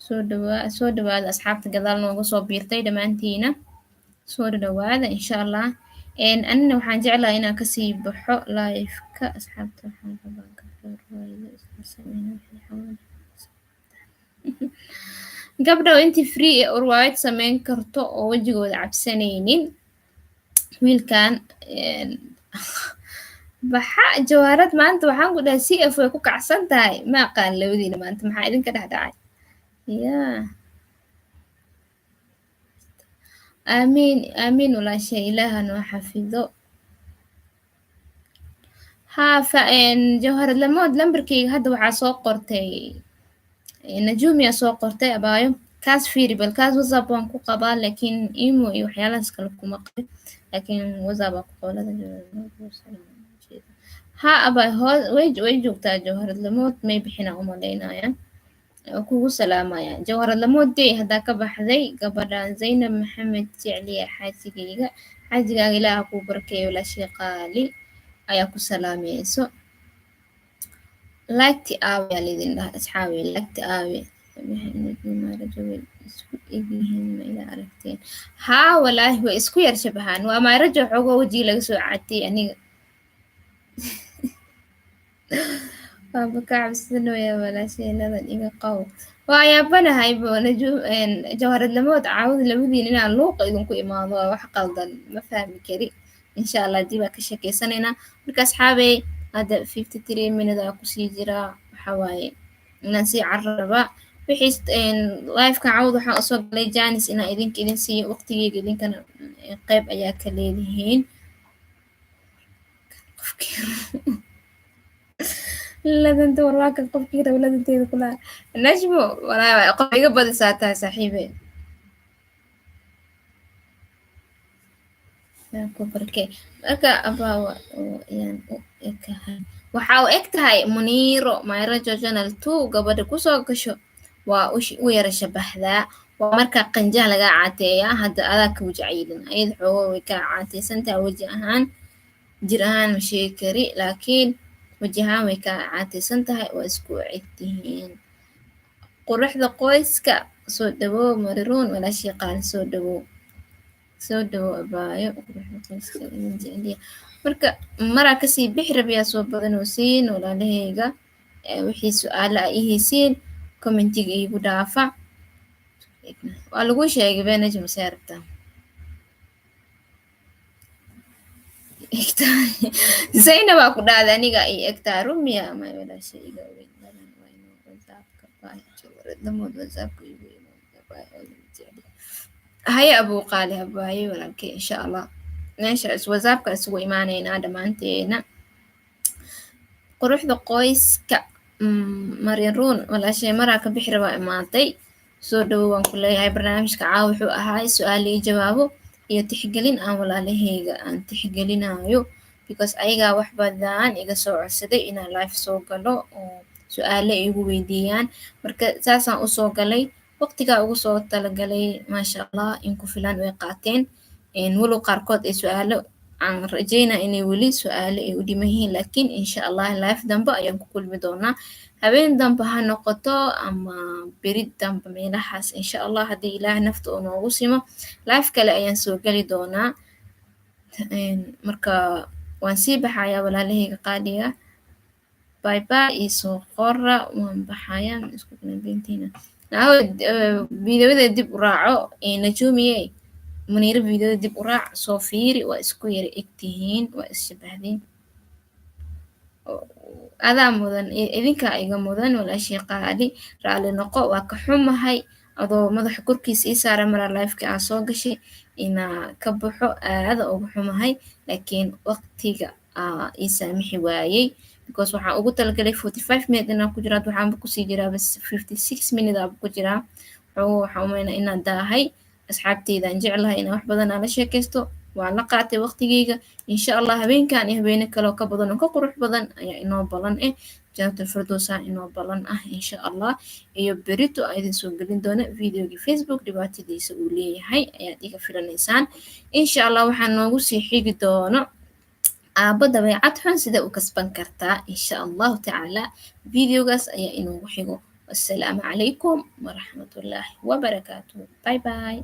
soo dhawaa, soo dhawaada asxaabta gadaal nooga soo biirtay, dhammaantiina soo dhawaada, insha Allah. Anina waxaan jeclahay inaan kasii baxo live-ka. Asxaabta waxaan rabaa gabdho ruwaydo isla sameyna wixii gabdho intii free ee riwaayad sameyn karto oo wejigooda cabsanaynin. Wiilkan baxa Jawaarad maanta waxaan ku dhahay CF way ku kacsan tahay. Ma aqaan labadiina maanta maxaa idinka dhex dhacay. Yaa aamiin, aamiin walaashay, Ilaaha noo xafido. Haa, fa Jawharad Lamood, lambarkayga hadda waxaa soo qortay Najumiya soo qortay abaayo. Kaas fiiri bal, kaas WhatsApp waan ku qabaa, laakiin imo iyo waxyaalahaas kale kuma qabin, laakiin WhatsApp aa ku qolada. Haa abaayo, hoo way joogtaa Jawharad Lamood, may bixinaa u malaynaya. Waa kugu salaamaya Jawharad Lamood day haddaa ka baxday. Gabadhan Zaynab Maxamed jecliya xaajigayga, xaajigaaga Ilaaha kuu barakeeyo, walaashay qaali ayaa ku salaamayso. Like-ti aawe aa laydin dhahay asxaabi? Like-ti aawe? Way isku egyihiin, ma ila aragteen? Haa walaahi, way isku yar shabahaan. Waa maarajo xoogo wejiga laga soo caatay. Aniga waaba ka cabsanooya walaasheeladan iga qaw. Waa yaabanahay Jawharad Lamood, caawada labadiin inaan luuqa idinku imaado waa wax qaldan, ma fahmi kari. Insha Allah dib baa ka sheekeysanaynaa. Marka asxaabey, hadda 53 minute aa kusii jiraa, waxa waaye inaan sii cararaba wixii live-ka cawd. Waxaan usoo galay janis inaan idinka idin siiyo waqtigeyga, idinkana qeyb ayaa ka leedihiin. Ladanta warwaaka qofkii raba ladanteeda kulaha. Najmo walaa qof iga badisaa tahay saaxiibe ku barke. Marka abaawa ayaan u ekahay, waxaa u eg tahay Muniiro Mayrajo Channel 2 gabadha kusoo gasho, waa u yara shabaxdaa. Waa marka qanjaha lagaa caateeyaa, hadda adaa ka waji cayilin, ayada xoogo way kaa caateysan tahay weji ahaan. Jir ahaan ma sheegi kari, laakiin weji ahaan way kaa caateysan tahay, waa isku eg tihiin. Quruxda qoyska soo dhawow. Mariruun walaashii qaali, soo dhawow, soo dhawow abaayo. Quruxda qoyska idin jeceliya. Marka maraa kasii bixi rabiyaa, soo badanosiin walaalahayga. Wixii su-aalo a ihaysiin comment-iga iigu dhaafa. Waa lagu sheegay benajm, see rabtaa? Egtahay. Zaynabaa ku dhahday aniga ii egtahay. Rumiya may walaashay iga weyn badan. Waa inuu WhatsAppka bye. WhatsAppka igu. Haye, Abuuqaali habaaye walaalkay, insha Allah meesha is WhatsAppka isugu imaaneynaa dhammaanteena. Quruxda qoyska, Maryan Ruun walaashay, maraa ka bixi rabaa imaatay. Soo dhawow waan ku leeyahay. Barnaamijka caawa wuxuu ahaa su-aal ii jawaabo iyo tixgelin aan walaalahayga aan tixgelinayo, because ayagaa wax badan iga soo codsaday inaan live soo galo oo su-aale igu weydiiyaan. Marka saasaan usoo galay, waqtigaa ugu soo talagalay. Maasha Allah, in ku filan way qaateen, walow qaarkood ay su-aalo aan rajeynaa inay weli su-aalo ay u dhiman yihiin, laakiin insha Allah live dambe ayaan ku kulmi doonaa. Habeen dambe ha noqoto ama beri dambe meelahaas, insha Allah, haddii Ilaah nafta uu noogu simo, live kale ayaan soo geli doonaa. Marka waan sii baxayaa, walaalahayga qaaliga. Bye bye iisoo qora, waan baxayaa. Isku beentiina videoyada dib u raaco. Najumiye Muniiro, videoda dib u raac, soo fiiri, waa isku yara egtihiin, waa is shabahdeen. Adaa mudan, idinkaa iga mudan. Walaashii qaali, raali noqo, waa ka xumahay adoo madaxa korkiisa ii saara maraa liveka aa soo gashay inaa ka baxo. Aada uga xumahay, laakiin waqtiga aa ii saamixi waayey, because waxaan ugu talagalay 45 minute inaan ku jiro. Hadda waxaanba kusii jiraa bas 56 minute aaba ku jiraa. Xoogo waxaan umaynaa inaan daahay. Asxaabteydaan jeclahay inaan wax badan aan la sheekaysto, waan la qaatay waqtigeyga. Insha Allah habeenkan iyo habeene kaloo ka badan oo ka qurux badan ayaa inoo balan eh. Jannatul Firdowsa inoo balan ah, insha Allah. Iyo berito aan idin soo gelin doona videogii Facebook dhibaatadiisa uu leeyahay ayaad iga filanaysaan, insha Allah. Waxaa noogu sii xigi doono aabbo dabeecad xun sida u kasban kartaa, insha Allahu tacaala. Videogaas ayaa inoogu xigo. Wassalaamu calaykum waraxmatullaahi wabarakaatuh. Bye bye.